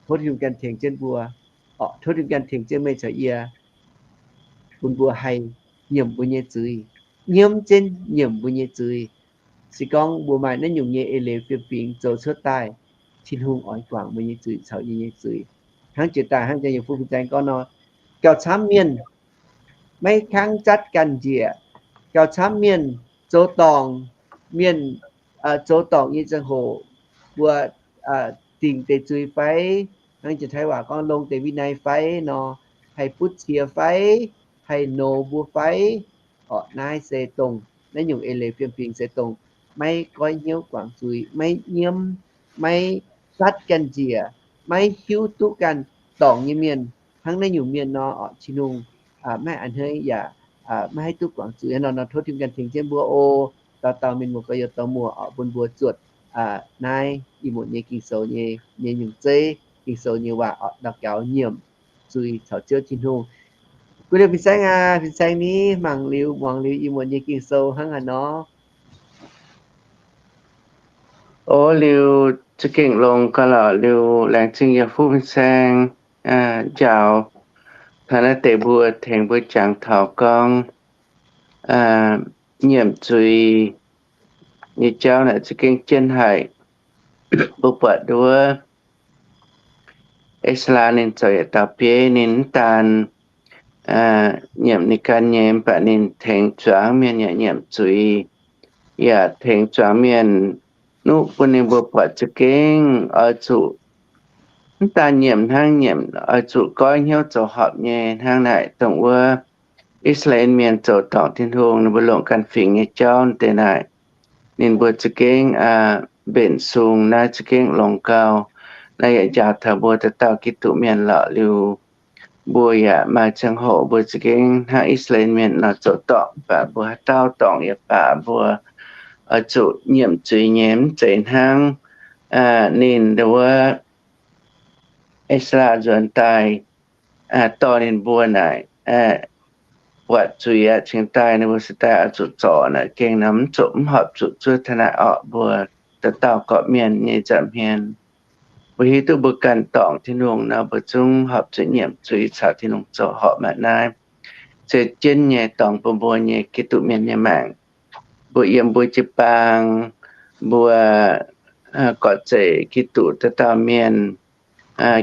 Tov Tin-Hungh ganh tengx jienv mbuo, tov Tin-Hungh ganh tengx jienv meih caux yie, bun mbuo haih nyiemc mbuo nyei zuiz, nyiemv jienv nyiemc mbuo nyei zuiz. Se gorngv mbuo maaih naaiv nyungc nyei eix leiz fiem-fingx zoux cuotv daaih, Tin-Hungh oix guangc mbuo nyei zuiz caux yie nyei zuiz. Hnangv jiex daaih hnangv jang yie fuqv fin-saeng gorngv nor, gauh camv mienh maiv kangv zatv ganh njiec, gauh camv mienh zoux dorngc, mienh zoux dorngc nyei ziangh hoc, mbuo dingc deix zuiz fai, hnangv jiex Taiv waac gorngv longc deix วินัย fai nor, haih butv qiex fai, haih nouz mbuo fai. Orqc, naaiv se dongh naaiv nyungc eix leiz fiem-fingx se dongh maiv goiv hnyouv guangc zuiz, maiv nyiemv, maiv zatv ganh njiec, maiv hiuv duqv ganh dorngc nyei mienh. Hnangv naaiv nyungc mienh nor, orqc, Tin-Hungh maiv a'hneiv yaac maiv haih duqv guangc zuiz. Nor nor tov Tin-Hungh ganh tengx jienv mbuo oc. Dauh dauh mienh muoz gorx-youz dorh muoc orqc, bun mbuo zuotc naaiv ih muonc nyei Ging-Sou nyei, nyei nyungc zeiv, Ging-Sou nyei waac orqc, daux gaux nyiemc zuiz caux Ziouv Tin-Hungh. Gu Liemh fin-saeng aac, fin-saeng ni mangc liuz muangx liuz ih muonz nyei Ging-Sou hnangv haaix nor? O, liuz za'gengh longx ga'lorqc. Liuz laengz zingh yie fuqv fin-saeng njaaux taux naaiv deix mbuo tengx mbuo jangx taux gorngv nyiemc zuiz nyei jauv naaic za'gengh jienv haic. Mbuo buatc nduov Ezra ninh zoux yietc dauh bieiv, ninh mv daan nyiemc ninh ganh nyei, mv baac ninh tengx zuangx mienh yaac nyiemc zuiz, yaac tengx zuangx mienh nuqv bun ninh mbuo buatc za'gengh oix zuqc mv daan nyiemc hnangv, nyiemc oix zuqc goiv hnyouv zoux horpc nyei hnangv naaic. Dongh wuov I^saa^laa^en Mienh zoux dorngc Tin-Hungh, ninh mbuo longc ganh fingx nyei jauv deix naaic, ninh mbuo za'gengh mbenc sung. Naaiv za'gengh longx gau. Naaiv yaac njaaux taux mbuo dauh dauh Giduc Mienh lorqc. Liuz mbuo yaac maaih ziangh hoc mbuo za'gengh hnangv I^saa^laa^en Mienh nor zoux dorngc, mv baac mbuo haaix dauh dorngc yaac baac, mbuo oix zuqc nyiemc zuiz nyei, mv zeiz hnangv ninh wuov Ezra nzuonx daaih dorh ninh mbuo naaic buatc zuiz aqv cingx daaih, ninh mbuo se daaih oix zuqc zorc naaic gengh nor mv zuqc, mv horpc zuqc zuov taux naaic orqc. Mbuo dauh dauh gorqv-mienh nyei nza'hmien, mbuo hiuv duqv mbuo ganh dorngc Tin-Hungh nor, mbuo zungv horpc zuqc nyiemc zuiz caux Tin-Hungh zoux horpc. Maaih naaiv se jienv nyei dorngx bun mbuo nyei Giduc Mienh nyei maengc. Mbuo yiem mbuo jiu-baang, mbuo gorqv-zeic Giduc dauh dauh mienh,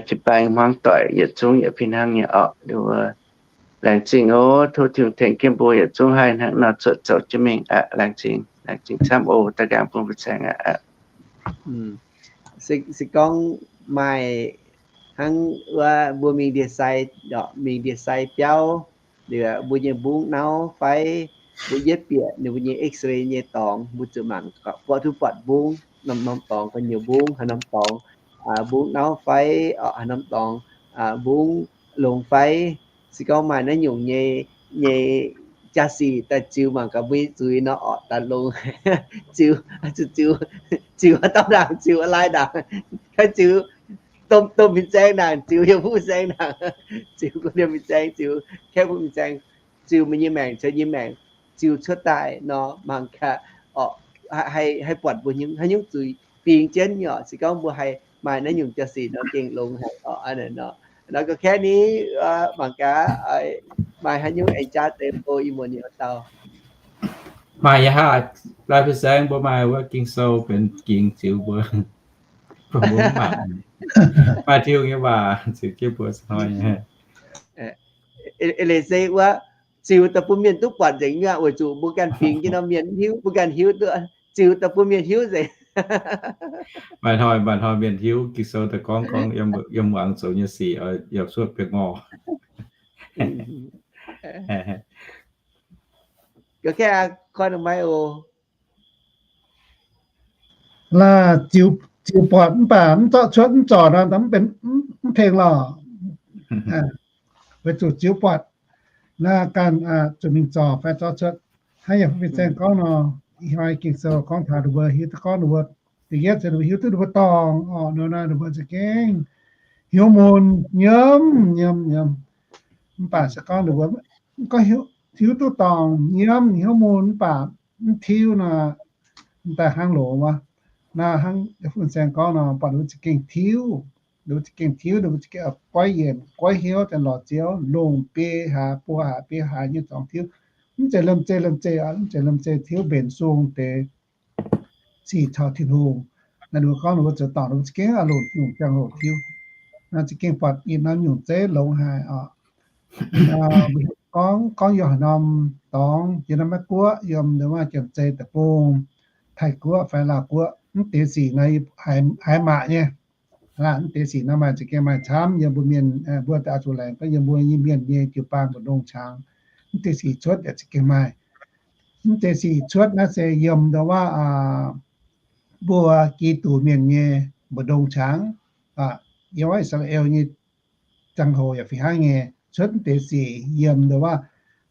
jiu-baang hmuangv doic yietc zungv yaac fih hnangv nyei orqc. Laengz zingh oc. Tov Tin-Hungh tengx jienv mbuo yietc zungv haih hnangv nor zuotc zoux jienv mingh aqv. Laengz zingh, laengz zingh camv oc. Da'nqaang bun fu'zanc aqv. Se gorngv maaih hnangv wuov mbuo mingh ndie-sai, mingh ndie-sai biauv, liuz mbuo nyei mbungv nauv fai mbuo yietv bieqc ninh mbuo nyei X-ray nyei dorngx, mbuo zuqc mangc buatc duqv buatc mbungv, norm-norm dorngx gu'nyuoz mbungv, haaix norm dorngx mbungv nauv fai, haaix norm dorngx mbungv longx fai. Se gorngv maaih naaiv nyungc nyei, nyei jaa-sic daaih ziux mangc gaax mbuo nyei zuiz nor orqc, daaih longx. Ziux, ziux, ziux haaix dauh ndaangc, ziux a'laaih ndaangc, ziux domh, domh fin-saeng ndaangc, ziux yiem fuqv fin-saeng ndaangc, ziux gu liemh fin-saeng, ziux kaeqv fuqv fin-saeng, ziux meih nyei maengc, caux yie nyei maengc, ziux cuotv daaih nor mangc gaax orqc, haih, haih buatc mbuo haaix nyungc zuiz bingx jienv nyei orqc. Se gorngv mbuo haih maaih naaiv nyungc jaa-sic nor gengh longx haic orqc. Aa, nor ga'kaeqv ni, mangc gaax maaih haaix nyungc aengx jaax deix mbuo ih muonz nyei haaix dauh. Maaih yaac haaix, laaix fin-saeng mbuo maaih wuov Ging-Sou benx gingx ziux mbuo, mbuo mangc. Maaih Tin-Hungh nyei waac ziux jienv mbuo hnoi nyei. Eix leiz se wuov ziux daaih bun mienh duqv buatc nzengc nyei, weic zuqc mbuo ganh fingx jienv nor mienh mv hiuv, mbuo ganh hiuv duqv, ziux daaih bun mienh hiuv nzengc. Maaih hnoi, maaih hnoi mienh hiuv Ging-Sou daaih gorngv, gorngv yiem muangx zoux nyei sic oix yaac cuotv biangh ngorh. Ga'kaeqv koi nor maiv oc. Laaix ziux, ziux buatc mv baac mv zorqv cuotv mv zorc nor, mv benx, mv tengx lorqc. Weic zuqc ziux buatc naaiv ganh zuqc mingh zorc fai zorqv cuotv. Hnangv yaac fin-saeng gorngv nor, Ih hnoi Ging-Sou gorngv taux ninh mbuo hiuv duqv gorngv ninh mbuo, da'yietv se ninh mbuo hiuv duqv ninh mbuo dorngc orqc, nor naaiv ninh mbuo za'gengh hnyouv mun nyiemv nyiemv nyiemv. Mv baac se gorngv ninh mbuo gorngv hiuv duqv dorngc nyiemv hnyouv mun mv baac mv tiuv nor, daaih hnangv loz wuov, naaiv hnangv yie fun saeng gorngv nor, buatc ninh mbuo za'gengh tiuv, ninh mbuo za'gengh tiuv, ninh mbuo za'gengh goiv yienc goiv hnyouv daaih lorz Ziouv, longc biei hlaax buo hlaax biei hlaax nyei zorngx tiuv. Mv zeiz lomh zeiv lomh zeiv, mv zeiz lomh zeiv tiuv, mbenc sung deix sic caux Tin-Hungh. Naaiv ninh mbuo gorngv ninh mbuo zoux dorngc, ninh mbuo za'gengh longc nyungc ziangh hoc tiuv. Naaiv za'gengh buatc ih norm nyungc zeiv longx haic oc. Gorngv, gorngv yiem haaix norm dorngx, yiem naaiv Meiv Guoqv, yiem ndau wuov Janx-Zei Deic-Bung, Taiv Guoqv fai Laauh Guoqv, mv deix sic naaiv haiz maac nyei. Mv deix sic naaiv maaih za'gengh maaih camv yiem mbuo mienh, mbuo daaih zuqc laengz gorngv yiem mbuo nyei mienh nyei jiu-baang mbu'ndongx qangx. Mv deix sic cuotv yaac za'gengh maaih. Mv deix sic cuotv naaiv se yiem ndau wuov mbuo Giduc mienh nyei mbu'ndongx qangx. Yiem wuov I^saa^laa^en nyei ziangh hoc yaac fih hnangv nyei, cuotv mv deix sic yiem ndau wuov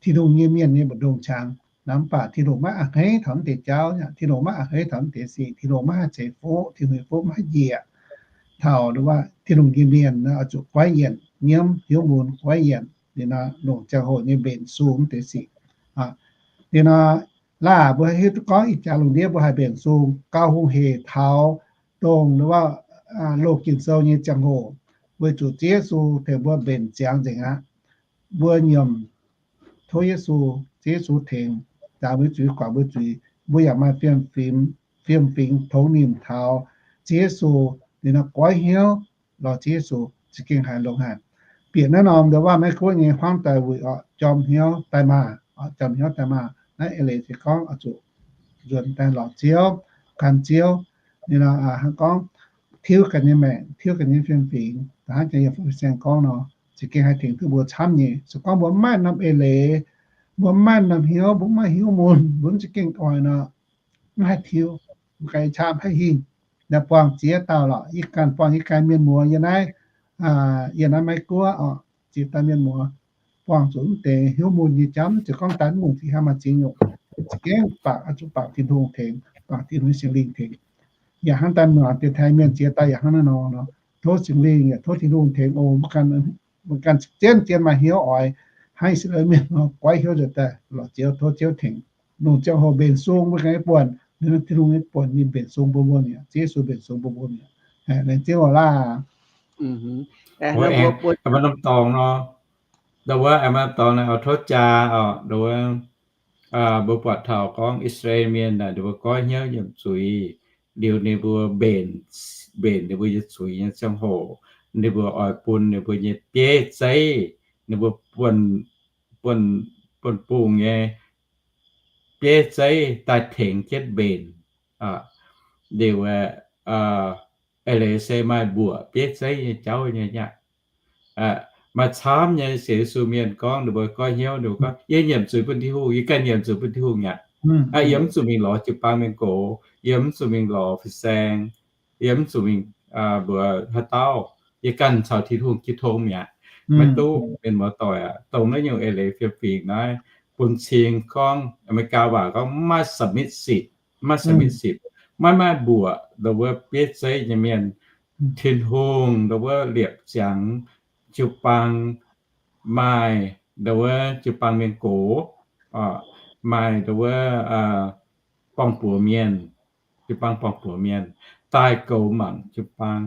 Tin-Hungh nyei mienh nyei mbu'ndongx qangx. Mv baac Tin-Hungh maiv a'hneiv taux mv deix jauv, Tin-Hungh maiv a'hneiv taux mv deix sic, Tin-Hungh maiv haih ceix fuqv, Tin-Hungh nyei fuqv maiv haih njiec taux ndau wuov Tin-Hungh nyei mienh oix zuqc goiv yienc nyiemv hnyouv mun, goiv yienc ninh nor longc ziangh hoc nyei mbenc sung mv deix sic. Ninh nor laaic mbuo hiuv duqv gorngv ih jaax lungh ndiev mbuo haih mbenc sung gauh hungh hec taux dongh ndau wuov loz Ging-Sou nyei ziangh hoc, weic zuqc Ziouv Yesu tengx mbuo mbenc ziangx nzengc aqv. Mbuo nyiemc tov Yesu, Ziouv Yesu tengx, daaux mbuo zuiz, guangc mbuo zuiz, mbuo yaac maaih fiem fingx, fiem fingx tongx nimc taux Ziouv Yesu, ninh nor goiv hnyouv lorz Ziouv Yesu, za'gengh haiz longx haic. Bieqc naaiv norm ndau wuov Meiv Guoqv nyei hmuangv doic wuic oc, jorm hnyouv daaih maah, jorm hnyouv daaih maah. Naaiv eix leiz se gorngv oix zuqc nzuonx daaih lorz Ziouv, gan Ziouv, ninh nor hnangv gorngv tiuv ganh nyei maengc, tiuv ganh nyei fiem fingx, da'hnangv jiex yiem Fu Saeng gorngv nor, za'gengh haih tengx duqv mbuo camv nyei. Se gorngv mbuo mv maaih norm eix leiz, mbuo mv maaih norm hnyouv, mbuo mv maaih hnyouv mun, mbuo mv za'gengh oix nor, mv haih tiuv, mv ganh qaqv mv haih hingh. Naaiv buangh ziex dauh lorqc, yie ganh buangh yie ganh mienh muoz yiem naaiv, yiem naaiv Meiv Guoqv oc, ziex dauh mienh muoz, buangh zuqc mv deix hnyouv mun nyei jauv, mv zeiz gorngv daaih mv longc zingh hnangv maaih zingh nyungc. Za'gengh bangc, oix zuqc bangc Tin-Hungh tengx, bangc Tin-Hungh Singx Lingh tengx. Yaac hnangv daaih muangx deix taaih mienh ziex dauh yaac hnangv naaiv nor, tov Singx Lingh yaac tov Tin-Hungh tengx oc. Mbuo ganh, mbuo ganh zien-zien maaih hnyouv oix hnangv I^saa^laa^en mienh nor, goiv hnyouv nzuonx daaih lorz Ziouv, tov Ziouv tengx. Longc ziangh hoc mbenc sung mbuo ganh nyei buonc, ninh Tin-Hungh nyei buonc ninh mbenc sung bun mbuo mi'aqv, Ziouv Yesu mbenc sung bun mbuo mi'aqv. Laengz Ziouv oc laah. Mbuo aengx maaih norm dorngx nor, ndau wuov aengx maaih norm dorngx naaiv oix tov jaa oc, ndau wuov mbuo buatc taux gorngv I^saa^laa^en mienh naaic ninh mbuo goiv hnyouv nyiemc zuiz liuz, ninh mbuo mbenc, mbenc ninh mbuo nyei zuiz nyei ziangh hoc, ninh mbuo oix bun ninh mbuo nyei bieiv zeiv, ninh mbuo buonv, buonv bungh nyei bieiv zeiv daaih tengx jienv mbenc. Liuz, eix leiz se maaih mbuoqc bieiv zeiv nyei jauv nyei aqv. Maaih camv nyei sienx Yesu mienh gorngv ninh mbuo goiv hnyouv, ninh mbuo gorngv, yie nyiemc zuiz bun Tin-Hungh, yie ganh nyiemc zuiz bun Tin-Hungh aqv. Yie mv zuqc mingh lorz jiu-baang mienh gox, yie mv zuqc mingh lorz fin-saeng, yie mv zuqc mingh mbuox haaix dauh, yie ganh caux Tin-Hungh jiu tong mi'aqv. Maiv duqv, mienh muoz-doic aac, dongh naaiv nyungc eix leiz fiem fingx naaiv bun cing gorngv, Aa^me^li^gaa waac gorngv maiv submissive, maiv submissive, maiv maaih mbuoqc ndau wuov bieiv zeiv nyei mienh. Tin-Hungh ndau wuov liepc ziangx jiu-baang, maaih ndau wuov jiu-baang mienh gox, maaih ndau wuov buangh buoz mienh, jiu-baang buangh buoz mienh daaih goux mangc jiu-baang,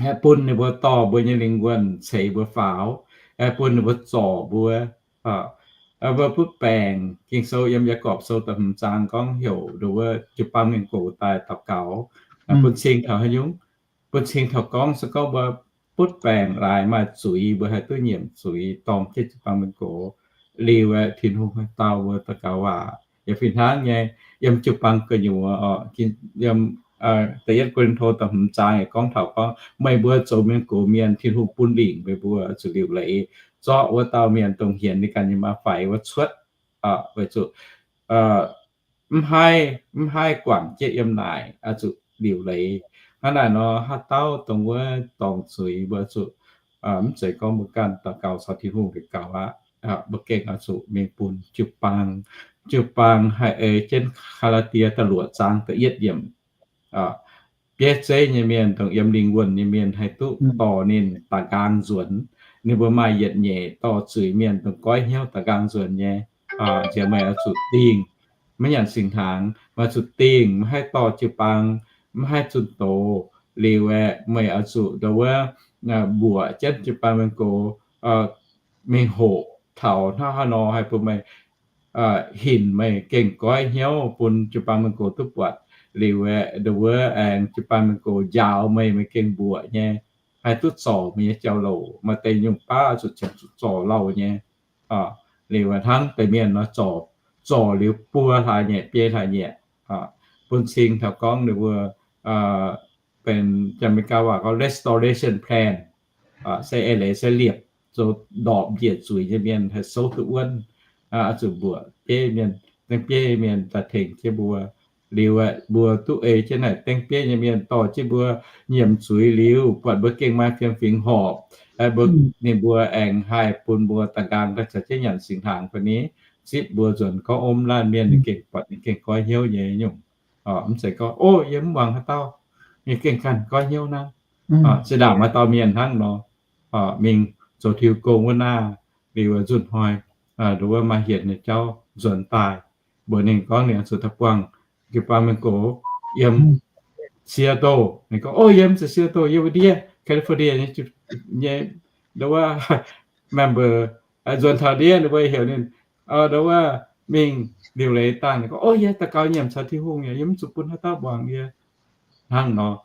haih bun ninh mbuo dorh mbuo nyei lingh wuonh ceix mbuo faaux, haih bun ninh mbuo zorc mbuo. Mbuo butv baengc, Ging-Sou yiem Yaagorpc Sou da'hmz zaang gorngv heuc ndau wuov jiu-baang mienh gox daaih daux gaux, bun cing taux haaix nyungc? Bun cing taux gorngv se gorngv mbuo butv baengc laaix maaih zuiz, mbuo haih duqv nyiemc zuiz dorng jienv jiu-baang mienh gox liuz, Tin-Hungh haih dau mbuo daux gaux waac. Yaac fih hnangv nyei, yiem jiu-baang gu'nyuoz oc, yiem da'yietv Ko^lin^to da'hmz zaang yaac gorngv taux gorngv, meih mbuo zoux mienh gox mienh, Tin-Hungh bun lingc meih mbuo zuqc liuc leiz zorqv wuov dauh mienh dongh hienx ninh ganh nyei maa-faix wuov cuotv, weic zuqc mv haih, mv haih guangc jienv yiem naaic, zuqc liuc leiz. Hnangv naaic nor, haaix dauh dongh wuov dorngc zuiz mbuo zuqc, mv zeiz gorngv mbuo ganh daux gaux caux Tin-Hungh liuz gaux aqv. Mbuo gengh oix zuqc mingh bun jiu-baang, jiu-baang haih ei jienv Kaa^laa^die da'luoqc zaang da'yietv yiemc, bieiv zeiv nyei mienh, dongh yiem lingh wuonh nyei mienh haih duqv dorh ninh da'nqaang nzuonx. Ninh mbuo maaih yietc nyeic dorh zuiz mienh, dongh goiv hnyouv da'nqaang nzuonx nyei. Nziex meih oix zuqc dingh, maiv nyanc singx hnaangx, meih oix zuqc dingh, maiv haih dorh jiu-baang, maiv haih zunh doz. Liuz aeqv, meih oix zuqc ndau wuov mbuoqc jienv jiu-baang mienh gox mingh hoqc taux hnangv haaix nor haih bun meih hinc meih gengh goiv hnyouv bun jiu-baang mienh gox duqv buatc. Liuz aeqv, ndau wuov aengx jiu-baang mienh gox njaaux meih, meih gengh mbuoqc nyei, haih duqv zorc meih nyei jauv-louc. Maaih deix nyungc baav zuqc ziangh zuqc zorc lauh nyei. Liuz hnangv deix mienh nor zorc, zorc liuz buo hlaax nyieqc biei hlaax nyieqc, bun cing taux gorngv ninh mbuo benx Janx-Meigaa waac gorngv restoration plan, se eix leiz se liepc zoux ndorpc njiec zuiz nyei mienh haih souv duqv wuonv. Oix zuqc mbuoqc bieiv mienh, dengv bieiv mienh daaih tengx jienv mbuo. Liuz aeqv, mbuo duqv ei jienv naaic dengv bieiv nyei mienh dorh jienv mbuo nyiemc zuiz liuz, buatc mbuo gengh maaih fiem fingx horpc, mbuo, ninh mbuo aengx haih bun mbuo da'nqaang daaih caux jienv nyanc singx hnaangx fai ni, zipv mbuo nzuonx gorngv omv laanh mienh ninh gengh buatc ninh gengh goiv hnyouv nyei nyungc. Mv zeiz gorngv, o, yie mv muangx haaix dauh, yie gengh ganh goiv hnyouv hnangv. Se ndaangc maaih dauh mienh hnangv nor, mingh zoux tiux gong wuov naaiv, liuz nzunh hnoi, ndau wuov maaih hienx nyei jauv nzuonx daaih, mbuox ninh gorngv ninh oix zuqc daaih buangh jiu-baang mienh gox yiem Seattle. Ninh gorngv, o, yie mv zeiz Seattle, yie mbuo ndiev California nyei, ndau wuov member nzuonx taux ndiev ninh mbuo heuc ninh, ndau wuov mingh liuc leiz dangh. Ninh gorngv, o, yie daux gaux nyiemc caux Tin-Hungh yaac yie mv zuqc bun haaix dauh muangx yie. Hnangv nor,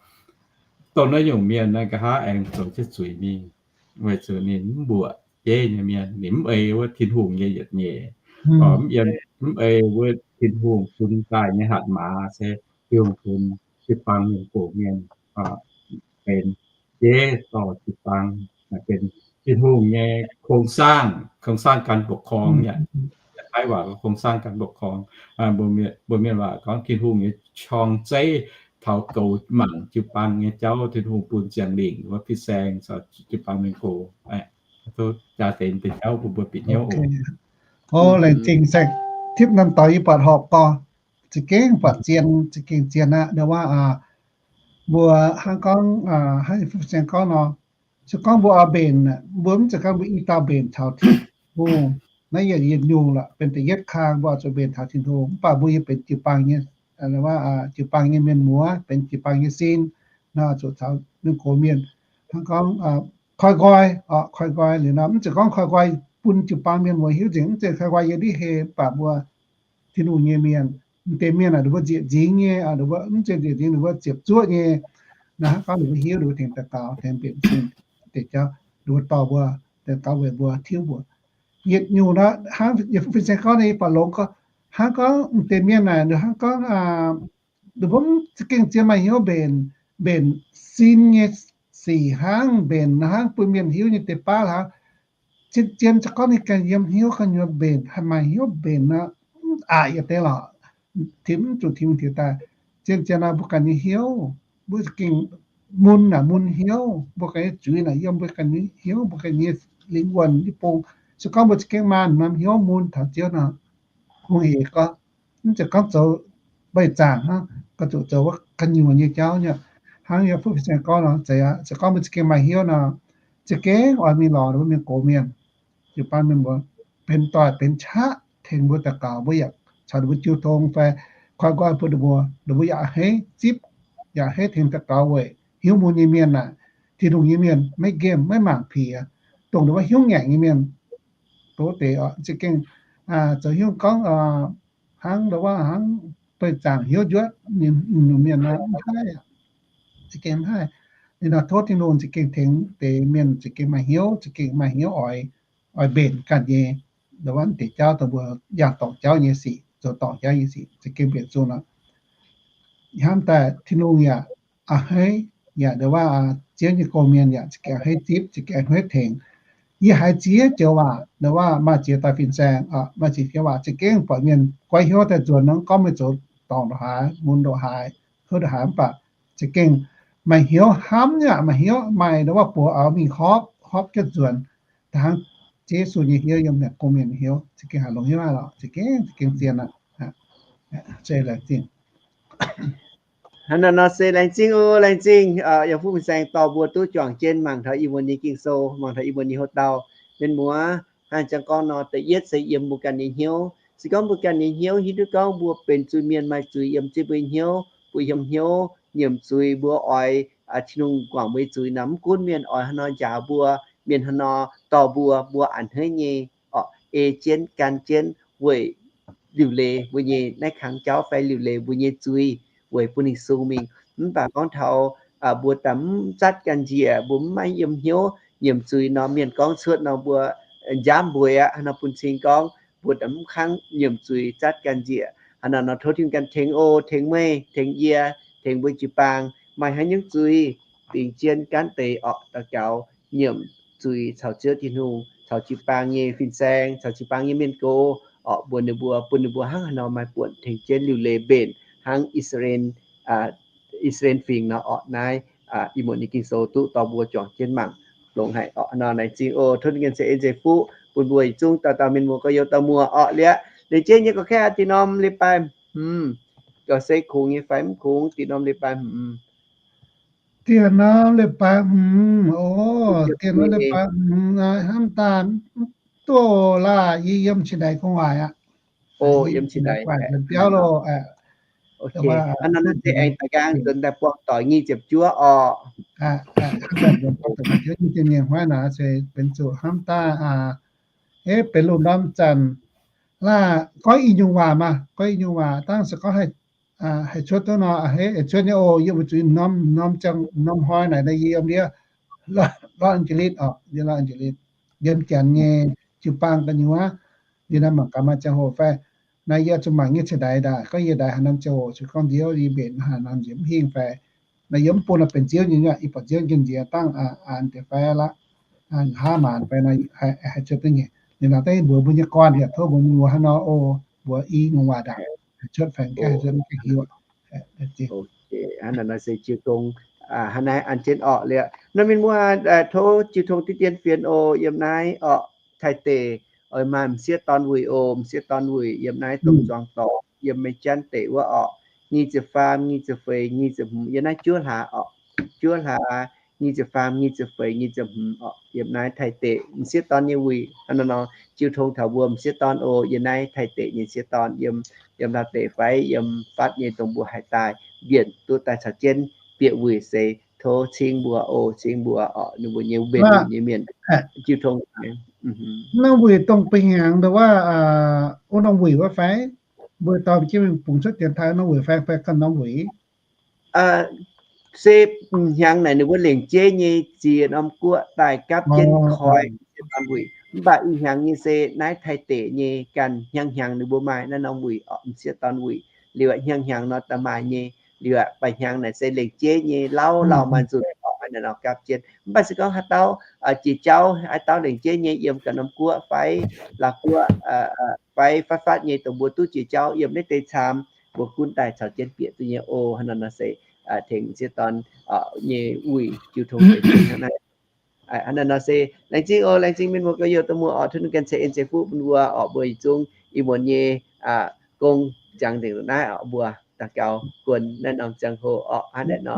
dongh naaiv nyungc mienh naaiv nqa'haav aengx zoux jienv zuiz mingh, weic zuqc ninh mv mbuoqc bieiv nyei mienh, ninh mv ei wuov Tin-Hungh nyei yietc nyeic, mv yiem, mv ei wuov Tin-Hungh bun daaih nyei hatc maaz se Tin-Hungh bun jiu-baang mienh gox mienh benx bieiv dorh jiu-baang, benx Tin-Hungh nyei โครงสร้าง, โครงสร้างการปกครอง yaac, yaac Taiv waac โครงสร้างการปกครอง. Mbuo mienh waac gorngv Tin-Hungh nyei qorng zeiv taux goux mangc jiu-baang nyei jauv, Tin-Hungh bun ziangh lingc wuov fin-saeng caux jiu-baang mienh gox. Jaa deix deix jauv bun mbuo bieqc hnyouv oc. O, laengz zingh saeng tipv norm dorngx yie buatc horpc gorx, za'gengh buatc zien, za'gengh zien aqv. Ndau wuov mbuo hnangv gorngv, hnangv fin-saeng gorngv nor, se gorngv mbuo oix mbenc, mbuo mv zeiz gorngv mbuo i dauh mbenc taux Tin-Hungh. Naaiv yietc, yietc nyungc lorqc, benx da'yietv kang mbuo oix zuqc mbenc taux Tin-Hungh. Mv baac mbuo yie benx jiu-baang nyei, jiu-baang nyei mienh muoz, benx jiu-baang nyei sin, nor zuqc caux mienh gox mienh hnangv gorngv koi nqoi, koi nqoi liuz nor, mv zeiz gorngv koi nqoi bun jiu-baang mienh muoz hiuv nzengc, mv zeiz koi nqoi yiem ndiev hei, mv baac mbuo Tin-Hungh nyei mienh, m'deix mienh aah, ninh mbuo nzieqc nzingx nyei, ninh mbuo mv zeiz nzieqc nzingx, ninh mbuo ziepc zuoqv nyei. Naaiv hnangv gorngv ninh mbuo hiuv, ninh mbuo tengx daux gaux, tengx mbenc sin deix jauv, ninh mbuo dorh mbuo, daux gaux weic mbuo, tiuv mbuo. Yietc nyungc nor, hnangv yie fin-saeng gorngv nyei, yie buatc longx gorx, hnangv gorngv m'deix mienh naaic, ninh hnangv gorngv, ninh mbuo za'gengh zien maaih hnyouv mbenc, mbenc sin nyei sic hnangv, mbenc hnangv bun mienh hiuv nyei deix baav hlaax. Zien, zien za'gengh gorngv ninh ganh yiem hnyouv ga'nyuoz mbenc, haih maaih hnyouv mbenc nor, aqc yietc deix lorqc. Tim mv zuqc tim diex daaih. Zien, zien nor mbuo ganh nyei hnyouv, mbuo za'gengh mun naaic mun hnyouv, mbuo ganh nyei zuiz naaic yiem mbuo ganh nyei hnyouv, mbuo ganh nyei lingh wuonh nyei bung. Se gorngv mbuo za'gengh maaih norm hnyouv mun taux Ziouv nor, hungh eix gorx, mv zeiz gorngv zoux mbeih zaangc hnangv, ga'zuqc zoux wuov ga'nyuoz nyei jauv nyei. Hnangv yie fin-saeng gorngv nor, zeiz aqv, se gorngv mbuo za'gengh maaih hnyouv nor, za'gengh oix mingh lorz mbuo mienh gox mienh, jiu-baang mienh mbuo benx doic benx qaqv tengx mbuo daux gaux, mbuo yaac caux ninh mbuo jiu tong fai koi nqoi bun ninh mbuo, ninh mbuo yaac a'hneiv zipv, yaac a'hneiv tengx daux gaux weic hnyouv mun nyei mienh naaic, Tin-Hungh nyei mienh maiv nqemh maiv mangc piex, dongh ninh mbuo hnyouv ngaengc nyei mienh. Dongh deix za'gengh zoux hnyouv gorngv hnangv ndau wuov hnangv beih zaangc hnyouv njuotv nyungc mienh nor, mv haih aqv. Za'gengh mv haih. Ninh nor tov Tin-Hungh za'gengh tengx deix mienh za'gengh maaih hnyouv, za'gengh maaih hnyouv oix, oix mbenc ganh nyei, ndau wuov deix jauv dongh mbuo yangh dorngc jauv nyei sic, zoux dorngc jauv nyei sic, za'gengh mbenc zuqc nor. Hnamv daaih Tin-Hungh yaac a'hneiv, yaac ndau wuov Ziouv nyei gong-mienh yaac za'gengh a'hneiv zipv, za'gengh a'hneiv tengx. Yie haiz ziex joux waac, ndau wuov maaih ziex dauh fin-saeng, maaih ziex joux waac za'gengh buatc mienh goiv hnyouv daaih nzuonx nor, gorngv meih zoux dorngc ndongc haaix, mun ndongc haaix, houv ndongc haaix, mv baac za'gengh maaih hnyouv hnamv yaac maaih hnyouv maaih ndau wuov buoz-auv mingh horpc, horpc jienv nzuonx. Da'hnangv Ziouv Yesu nyei hnyouv yiem naaic gong mienh nyei hnyouv, za'gengh haih longx hnyouv aqv lorqc, za'gengh, za'gengh zien aqv. Laengz zingh. Hnangv naaiv nor se laengz zingh oc, laengz zingh, yaac fuqv fin-saeng dorh mbuo duqv juangc jienv mangc taux ih muonz nyei Ging-Sou, mangc taux ih muonz nyei houx-dauh. Mienh muoz, hnangv jangx gorngv nor, da'yietv se yiem mbuo ganh nyei hnyouv. Se gorngv mbuo ganh nyei hnyouv hiuv duqv gorngv mbuo benx zuiz-mienh maaih zuiz yiem jienv mbuo nyei hnyouv, mbuo yiem hnyouv nyiemc zuiz, mbuo oix Tin-Hungh guangc mbuo nyei zuiz nor, mv gunv mienh oix haaix nor njaaux mbuo, mienh haaix nor dorh mbuo, mbuo a'hneiv nyei oc, ei jienv gan jienv weic liuc leiz mbuo nyei naaiv kangx jauv fai liuc leiz mbuo nyei zuiz weic bun ninh sung mingh. Mv baac gorngv taux mbuo daaih mv zatv ganh njiec, mbuo mv maaih yiem hnyouv nyiemc zuiz nor, mienh gorngv cuotv nor mbuo nziaamv mbueix aqv. Haaix nor bun cing gorngv mbuo daaih mv kangv nyiemc zuiz zatv ganh njiec. Hnangv naaiv nor tov Tin-Hungh ganh tengx oc, tengx meih, tengx yie, tengx mbuo jiu-baang maaih haaix nyungc zuiz, dingc jienv gaanv deix orqc, daux gaux nyiemc zuiz caux Ziouv Tin-Hungh, caux jiu-baang nyei fin-saeng, caux jiu-baang nyei mienh gox orqc, mbuox ninh mbuo, bun ninh mbuo hnangv haaix nor maaih buonc tengx jienv liuc leiz mbenc hnangv I^saa^laa^en, I^saa^laa^en Fingx nor orqc. Naaiv ih muonz nyei Ging-Sou duqv dorh mbuo juangc jienv mangc longx haic orqc. Nor laengz zingh oc. Tov Tin-Hungh ganh ceix en ceix fuqv bun mbuo yietc zungv dauh dauh mienh muoz gorx-youz dauh muoz orqc. Liuz, liuz jienv nyei gorx-kaeqv aqv, dinh norm 礼拜 hmz, gauh se kungx nyei fai mv kungx, dinh norm 礼拜 hmz. Dinh norm 礼拜 hmz, o, dinh norm 礼拜 hmz, hnamv daaih duqv laaih, yie yiem Chin-Daix gu'nguaaic aqv. O, yiem Chin-Daix gu'nguaaic biauv loh. Hnangv naaiv se aengx daaih nqaang nzuonx daaih buangh doic nyic ziepc juov orqc. Nyic ziepc nyeic hnoi naaic se benx zuqc hnamv daaih, e, benx lungh ndorm zanc, laaih goiv i nyungc waac maah, goiv i nyungc waac dangh se gorngv haih cuotv duqv nor, haih cuotv nyei oc. Yiem wuov zuiz norm, norm ziangh, norm hnoi naaic yie yiem ndiev Los Angeles orqc, ndiev Los Angeles, yiem janx nyei jiu-baang gu'nyuoz. Yie naaiv mangc gaax maaih ziangh hoc fai, naaiv yie zuqc mangc nyei Chin-Daix daaih, gorngv yie ndaix haaix norm ziangh hoc zuqc gorngv nziouv yie mbenc haaix norm nziouv mv hingh fai, naaiv yie mv bun naaiv benx nziouv nyei, yie buatc nziouv njien-nziex dangh an deix fai laqv, nqa'haav maanc fai, haih cuotv duqv nyei. Ninh nor daaih mbuox mbuo nyei gorn yaac tov mbuox mbuo haaix nor oc, mbuox i nyungc waac ndaangc, haih cuotv fai mv gaengh cuotv mv gaengh hiuv. Hnangv naaiv nor se jiu tong, hnangv naaiv an jienv orqc liuz. Nor mienh muoz, tov jiu tong diqv dien fienx oc. Yiem naaiv orqc, Taiv deic, oix maaih m'sieqv dorn wuic oc, m'sieqv dorn wuic yiem naaiv dongh zuangx dorngx, yiem meih janv deic wuov orqc, nyic ziepc faam, nyic ziepc feix, nyic ziepc hmz, yiem naaiv juov hlaax orqc, juov hlaax, nyic ziepc faam, nyic ziepc feix, nyic ziepc hmz orqc, yiem naaiv Taiv deic m'sieqv dorn nyei wuic. Hnangv naaiv nor jiu tong taux mbuo m'sieqv dorn oc, yiem naaiv Taiv deic nyei m'sieqv dorn, yiem, yiem Laauv deic fai yiem fatv nyei dongh mbuo haih daaih mbienc duqv daaih caux jienv bieqc wuic se tov cing mbuo oc, cing mbuo orqc, ninh mbuo nyei mbenc nyei mienh jiu tong. Norm wuic dongh ba'hnyangx nduov wuov, wuov norm wuic wuov fai? Mbuo dorh jienv mingh bungx cuotv dienx taaih norm wuic fai, fai ganh norm wuic? Se hnyangx naaic ninh mbuo lengc jeiv nyei ziex norm guoqv daaih gapv jienv koi m'sieqv dorn wuic. Mv baac ih hnyangx nyei se naaiv Taiv deic nyei ganh hnyangx hnyangx ninh mbuo maaih naaiv norm wuic orqc, m'sieqv dorn wuic. Liuz hnyangx hnyangx nor da'maaih nyei. Liuz aqv, ba'hnyangx naaic se lengc jeiv nyei lauh lauh maaih nzunc orqc, naaiv nor gapv jienv. Mv baac se gorngv haaix dauh jiex jauv, haaix dauh lengc jeiv nyei yiem ganh norm guoqv fai Laauv guoqv fai fatv fatv nyei dongh mbuo duqv jiex jauv yiem naaiv deix caamx, mbuo gunv daaih caux jienv bieqc duqv nyei oc. Hnangv naaiv nor se tengx m'sieqv dorn nyei wuic jiu tong deix hnangv naaiv. Hnangv naaiv nor se laengz zingh oc, laengz zingh mienh muoz gorx-youz dongh muoz orqc, tov ninh ganh ceix en ceix fuqv bun mbuo orqc, mbuo yietc zungv ih muonz nyei gong jangx nzengc naaiv orqc, mbuo daux gaux guon naaiv norm ziangh hoc orqc, hnangv naaiv nor.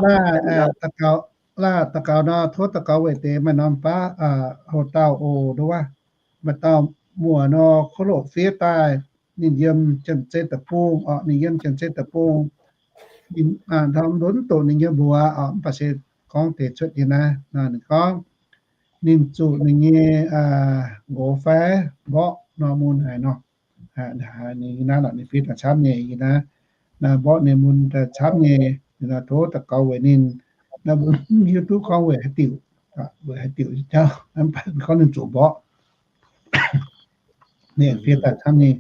Laaih daux gaux nor, tov daux gaux weic deix maaih norm baav houx-dauh oc, nduov wuov, maaih dauh muoc nor, kov loc fiev daaih, ninh yiem Janx-Zei deic-bung orqc, ninh yiem Janx-Zei deic-bung. Ninh hnamv nduov mv doqc ninh nyei mbuox orqc, mv baac se gorngv deix cuotv nyei naaiv nor, ninh gorngv ninh zuqc ninh nyei nqox fai mborqv nor mun haic nor. Ninh yie naaiv lorqc, ninh fiev daaih camv nyei, yie naaiv, naaiv mborqv ninh mun daaih camv nyei. Ninh nor tov daux gaux weic ninh. Naaiv mbuo mv hiuv duqv gorngv weic haaix diuc, weic haaix diuc jauv, mv baac gorngv ninh zuqc mborqv. Ninh fiev daaih camv nyei.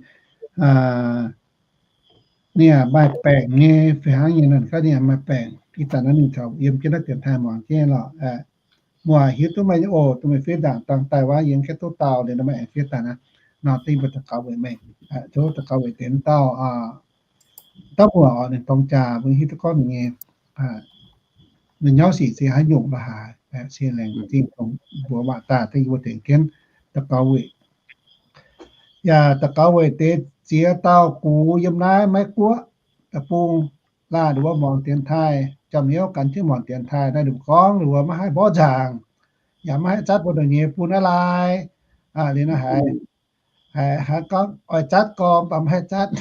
Ninh yaac maaih baengc nyei, fih hnangv nyei nor, ninh gorngv ninh yaac maaih baengc. Ih zanc naaiv ninh taux yiem jienv naaiv dienx taaih muangx jienv lorqc. Muoz hiuv duqv meih nyei oc, dongh meih fiev ndaangc dangh daaih wuov, yie mv gaengh duqv dau liuz nor, meih aengx fiev daaih naaiv. Nor dingh mbuo daux gaux weic meih, tov daux gaux weic deix dauh, dauh muoz oc, ninh dorng jaax mbuo hiuv duqv gorngv ninh nyei, ninh nyauv sic se haaix nyungc la'haaix, se laengz zingh dongh mbuox waac daaih dengh yie mbuo tengx jienv daux gaux weic Yaac daux gaux weic deix ziex dauh gux yiem naaiv Meiv Guoqv deic-bung, laanh ninh mbuo muangx dienx taaih, jauv-hnyouv gan jienv muangx dienx taaih naaiv, ninh mbuo gorngv ninh mbuo maiv haih mborqv nzaangc, yaac maiv haih zatv mbuo ndongc nyei bun naaiv lai. Liuz naaiv haiz, haiz gorngv oix zatv gorngv, mv baac maiv haih zatv,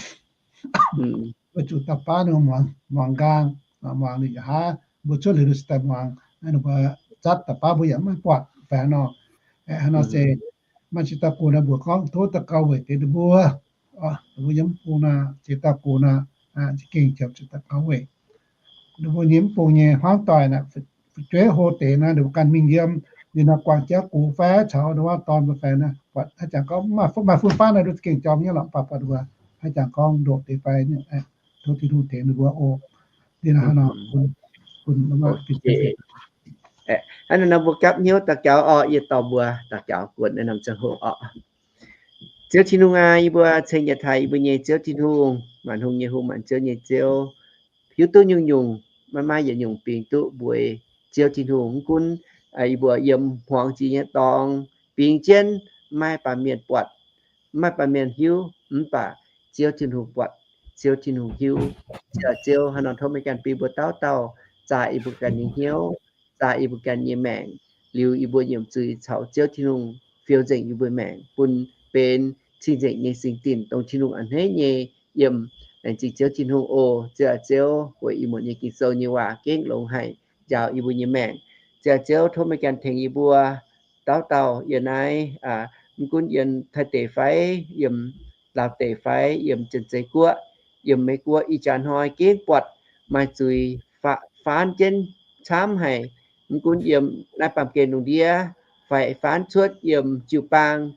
weic zuqc da'baav ninh mbuo muangx nqaang, muangx liuz yaac haav, mbuo cuotv liuz ninh se daaih muangx, ninh mbuo zatv da'baav mbuo yaac maiv buatc fai haaix nor. Haaix nor se maaih ziex dauh gux naaiv mbuo gorngv tov daux gaux weic deix ninh mbuo, ninh mbuo yiem mv bung naaic, ziex dauh gux naaic, za'gengh jauv ziex dauh gaux weic ninh mbuo nyei mv bung nyei hmuangv doic naaic, fu'jueiv hlo deix naaic, ninh mbuo ganh mingh yiem, ninh naaic guangc jauv gux fai caux ninh mbuo dorn mbuo fai naaic, buatc haaix jangx gorngv maaih fun-faqv naaic, ninh mbuo za'gengh jorm nyei lorqc, mv baac buatc ninh mbuo haaix jangx gorngv ndoqc deix fai, tov Tin-Hungh tengx ninh mbuo oc. Hnangv naaiv nor mbuo gapv hnyouv daux gaux orqc, yie dorh mbuo daux gaux guonc naaiv norm ziangh hoc orqc. Ziouv Tin-Hungh aac, yie mbuo ceng yietc taaih yie mbuo nyei Ziouv Tin-Hungh, maanc hungh nyei hungh, maanc ziouv nyei Ziouv, hiuv duqv nyungc-nyungc, maiv maaih yietc nyungc bingx duqv mbueix Ziouv Tin-Hungh. Mv gunv yie mbuo yiem hmuangx jiex nyei dorngx bingx jienv, maiv baamh mienh buatc, maiv baamh mienh hiuv, mv baac Ziouv Tin-Hungh buatc, Ziouv Tin-Hungh hiuv. Ziouv, Ziouv, hnangv nor tov meih ganh bun mbuo dauh dauh zaah yie mbuo ganh nyei hnyouv, zaah yie mbuo ganh nyei maengc, liuz yie mbuo nyiemc zuiz caux Ziouv Tin-Hungh fiou nzengc yie mbuo maengc, bun benx cing-nzengc nyei singx dinc, dongh Tin-Hungh a'hneiv nyei yiem. Laengz zingh Ziouv Tin-Hungh oc. Ziouv aac, Ziouv, weic ih muonz nyei Ging-Sou nyei waac gengh longx haic, njaaux yie mbuo nyei maengc. Ziouv aac, Ziouv, tov meih ganh tengx yie mbuo dauh dauh yiem naaiv, mv gunv yiem Taiv deic fai, yiem Laauv deic fai, yiem Janx-Zei Guoqv, yiem Meiv Guoqv, ih jaax hnoi gengh buatc maaih zuiz faanv jienv camv haic. Mv gunv yiem naaiv baamh gen lungh ndiev fai faanv cuotv yiem jiu-baang,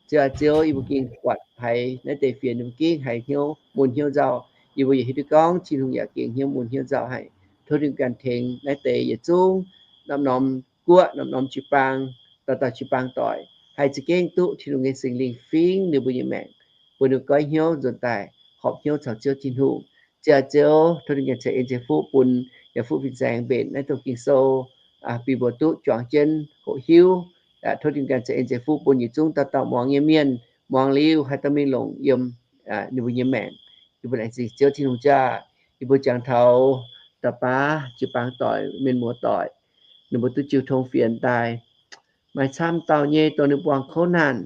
Ziouv aac, Ziouv, yie mbuo gengh buatc haiz naaiv deix fienx ninh mbuo gengh haiz hnyouv mun hnyouv nzauh. Yie mbuo yaac hiuv duqv gorngv Tin-Hungh yaac gengh hnyouv mun hnyouv nzauh haic. Tov Tin-Hungh ganh tengx naaiv deix yietc zungv norm-norm guoqv, norm-norm jiu-baang, dauh dauh jiu-baang doic, haih za'gengh duqv Tin-Hungh nyei Singx Lingh fingx ninh mbuo nyei maengc, bun ninh mbuo goiv hnyouv nzuonx daaih horpc hnyouv caux Ziouv Tin-Hungh. Ziouv aac, Ziouv, tov Tin-Hungh ganh ceix en ceix fuqv bun yaac fuqv fin-saeng mbenc naaiv dongh Ging-Sou, bun mbuo duqv juangc jienv hoqc hiuv. Tov Tin-Hungh ganh ceix en ceix fuqv bun yietc zungv dauh dauh muangx nyei mienh, muangx liuz haih dorh mingh longc yiem ninh mbuo nyei maengc. Yie mbuo laengz zingh Ziouv Tin-Hungh jaax, yie mbuo jangx taux da'baav jiu-baang doic, mienh muoz doic, ninh mbuo duqv jiu tong fienx daaih. Maaih camv dauh nyei dongh ninh buangh kouv naanh,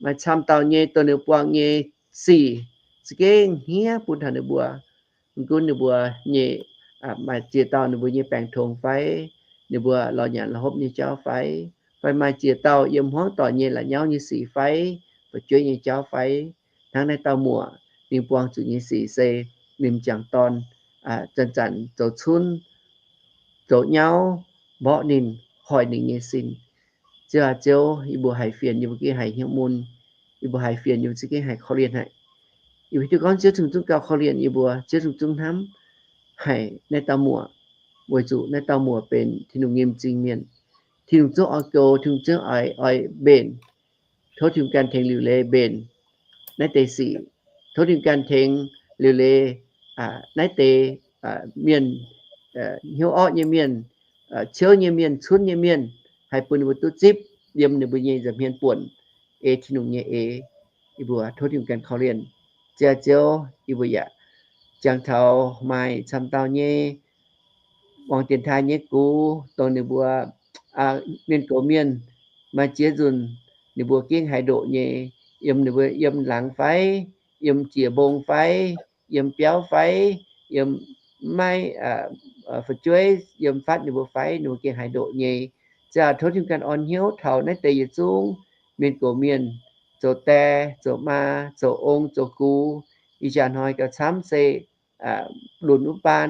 maaih camv dauh nyei dongh ninh buangh nyei sic za'gengh hniev bun taux ninh mbuo. Mv gunv ninh mbuo nyei, maaih ziex dauh ninh mbuo nyei baengc tongx fai, ninh mbuo lorz nyanc lorz hopv nyei jauv fai, fai maaih ziex dauh yiem hmuangv doic nyei la'nyauv nyei sic fai, fu'jueiv nyei jauv fai, hnangv naaiv dauh muoc ninh buangh zuqc nyei sic se ninh m'jangc dorn zanc-zanc zoux cunv, zoux nyauv, mborqv ninh, hoic ninh nyei sin. Ziouv aac, Ziouv, yie mbuo haiz fienx yie mbuo gengh haiz hnyouv mun. Yie mbuo haiz fienx yie mbuo za'gengh haiz korv-lienh haic. Yie mbuo hiuv duqv gorngv Ziouv Tin-Hungh zungv gauh korv-lienh yie mbuo, Ziouv Tin-Hungh zungv hnamv haic naaiv dauh muoc, weic zuqc naaiv dauh muoc benx Tin-Hungh nyei m'zing mienh. Tin-Hungh zungv oix goux, Tin-Hungh zungv oix, oix mbenc. Tov Tin-Hungh ganh tengx liuc leiz mbenc naaiv deix sic. Tov Tin-Hungh ganh tengx liuc leiz naaiv deix mienh, hnyouv orqv nyei mienh, ciouv nyei mienh, cunv nyei mienh, haih bun ninh mbuo duqv zipv yiem ninh mbuo nyei nza'hmien buonc, ei Tin-Hungh nyei eix. Yie mbuo tov Tin-Hungh ganh korv-lienh. Ziouv aac, Ziouv, yie mbuo yaac jangx taux maaih camv dauh nyei muangx dienx taaih nyei gux, dongh ninh mbuo mienh gox mienh, maaih ziex nzunc ninh mbuo gengh haiz ndoqc nyei, yiem ninh mbuo yiem laangz fai, yiem jiex mbong fai, yiem biauv fai, yiem maiv fu'jueiv yiem fatv ninh mbuo fai, ninh mbuo gengh haiz ndoqc nyei. Ziouv aac, tov Tin-Hungh ganh orn hnyouv taux naaiv deix yietc zungv mienh gox mienh, zoux die, zoux maa, zoux ong, zoux gux, ih jaax hnoi gauh camv se lunx wuov baan,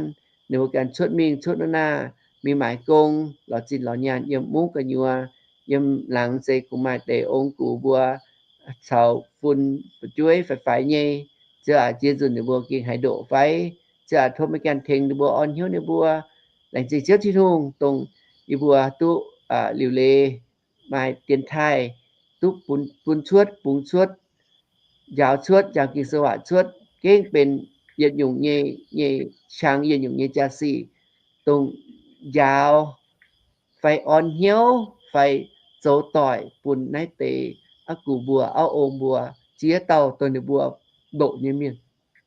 ninh mbuo ganh cuotv mingh cuotv wuov naah, mingh maaiz gong, lorz zinh lorz nyaanh yiem mungv gu'nyuoz, yiem laangz se kungx maaih deix ong gux mbuo caux fun fu'jueiv faix-faix nyei. Ziouv aac, ziex nzunc ninh mbuo gengh haiz ndoqc fai? Ziouv aac, tov meih ganh tengx ninh mbuo, orn hnyouv ninh mbuo. Laengz zingh Ziouv Tin-Hungh dongh yie mbuo duqv liuc leiz maaih dienx taaih duqv bun cuotv, bungx cuotv, njaaux cuotv, njaaux Ging-Sou waac cuotv, gengh benx yietc nyungc nyei, nyei qangx, yietc nyungc nyei jaa-sic, dongh njaaux fai orn hnyouv fai zoux doic bun naaiv deix aqv gux mbuo, auv ong mbuo, ziex dauh dongh ninh mbuo ndoqc nyei mienh.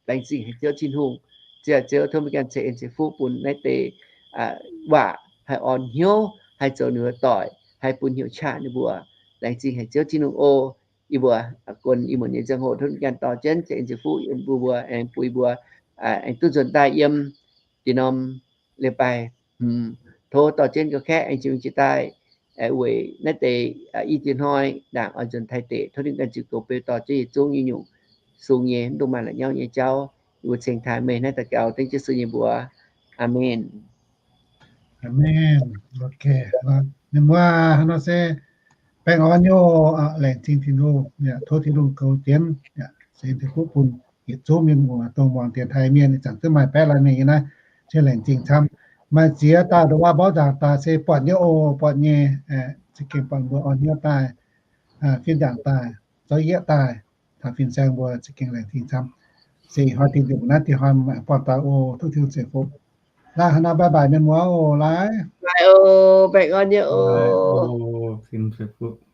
Laengz zingh haic Ziouv Tin-Hungh. Ziouv, Ziouv tov meih ganh ceix en ceix fuqv bun naaiv deix waac haih orn hnyouv, haih zoux ninh mbuo doic, haih bun hnyouv qaqv ninh mbuo. Laengz zingh haic Ziouv Tin-Hungh oc. Yie mbuo guon ih muonz nyei ziangh hoc tov meih ganh dorh jienv ceix en ceix fuqv yiem mbuo, mbuo aengx bun mbuo aengx duqv nzuonx daaih yiem deix norm leiz-baaix. Tov dorh jienv gauh kaeqv aengx jiex mingh jiex daaih weic naaiv deix i ziex hnoi ndaangc oix nzuonx Taiv deic. Tov ninh ganh ziux goux beu dorh jienv yietc zungv nyei nyungc sung nyei, mv dungx maaih la'nyauv nyei jauv. Yie mbuo ceng taaih meih naaiv daux gaux dengv Yesu nyei mbuox. Aamen. Aamen. Mienh muoz, hnangv nor se baengh orn nyei oc. Laengz zingh Tin-Hungh, tov Tin-Hungh goux jienv, ceix en ceix fuqv bun yietc zungv mienh muoz dongh muangx dienx taaih mienh. Ih zanc zungv maaih baeqv laanh mingh nyei naaiv, se laengz zingh camv. Maaih ziex dauh ndongc wuov mborqv nzaangc daaih se buatc nyei oc, buatc nyei, za'gengh buatc mbuo orn hnyouv daaih, fih nzaangc daaih, zorqv yieqv daaih, taux fin-saeng mbuo za'gengh laengz zingh camv. Se ih hnoi dingh nzunc naaiv dingh hnoi maaih buangh daaih oc. Tov Tin-Hungh ceix fuqv. Laanh hnangv nor bye bye mienh muoz oc. Laai, baengh orn nyei oc.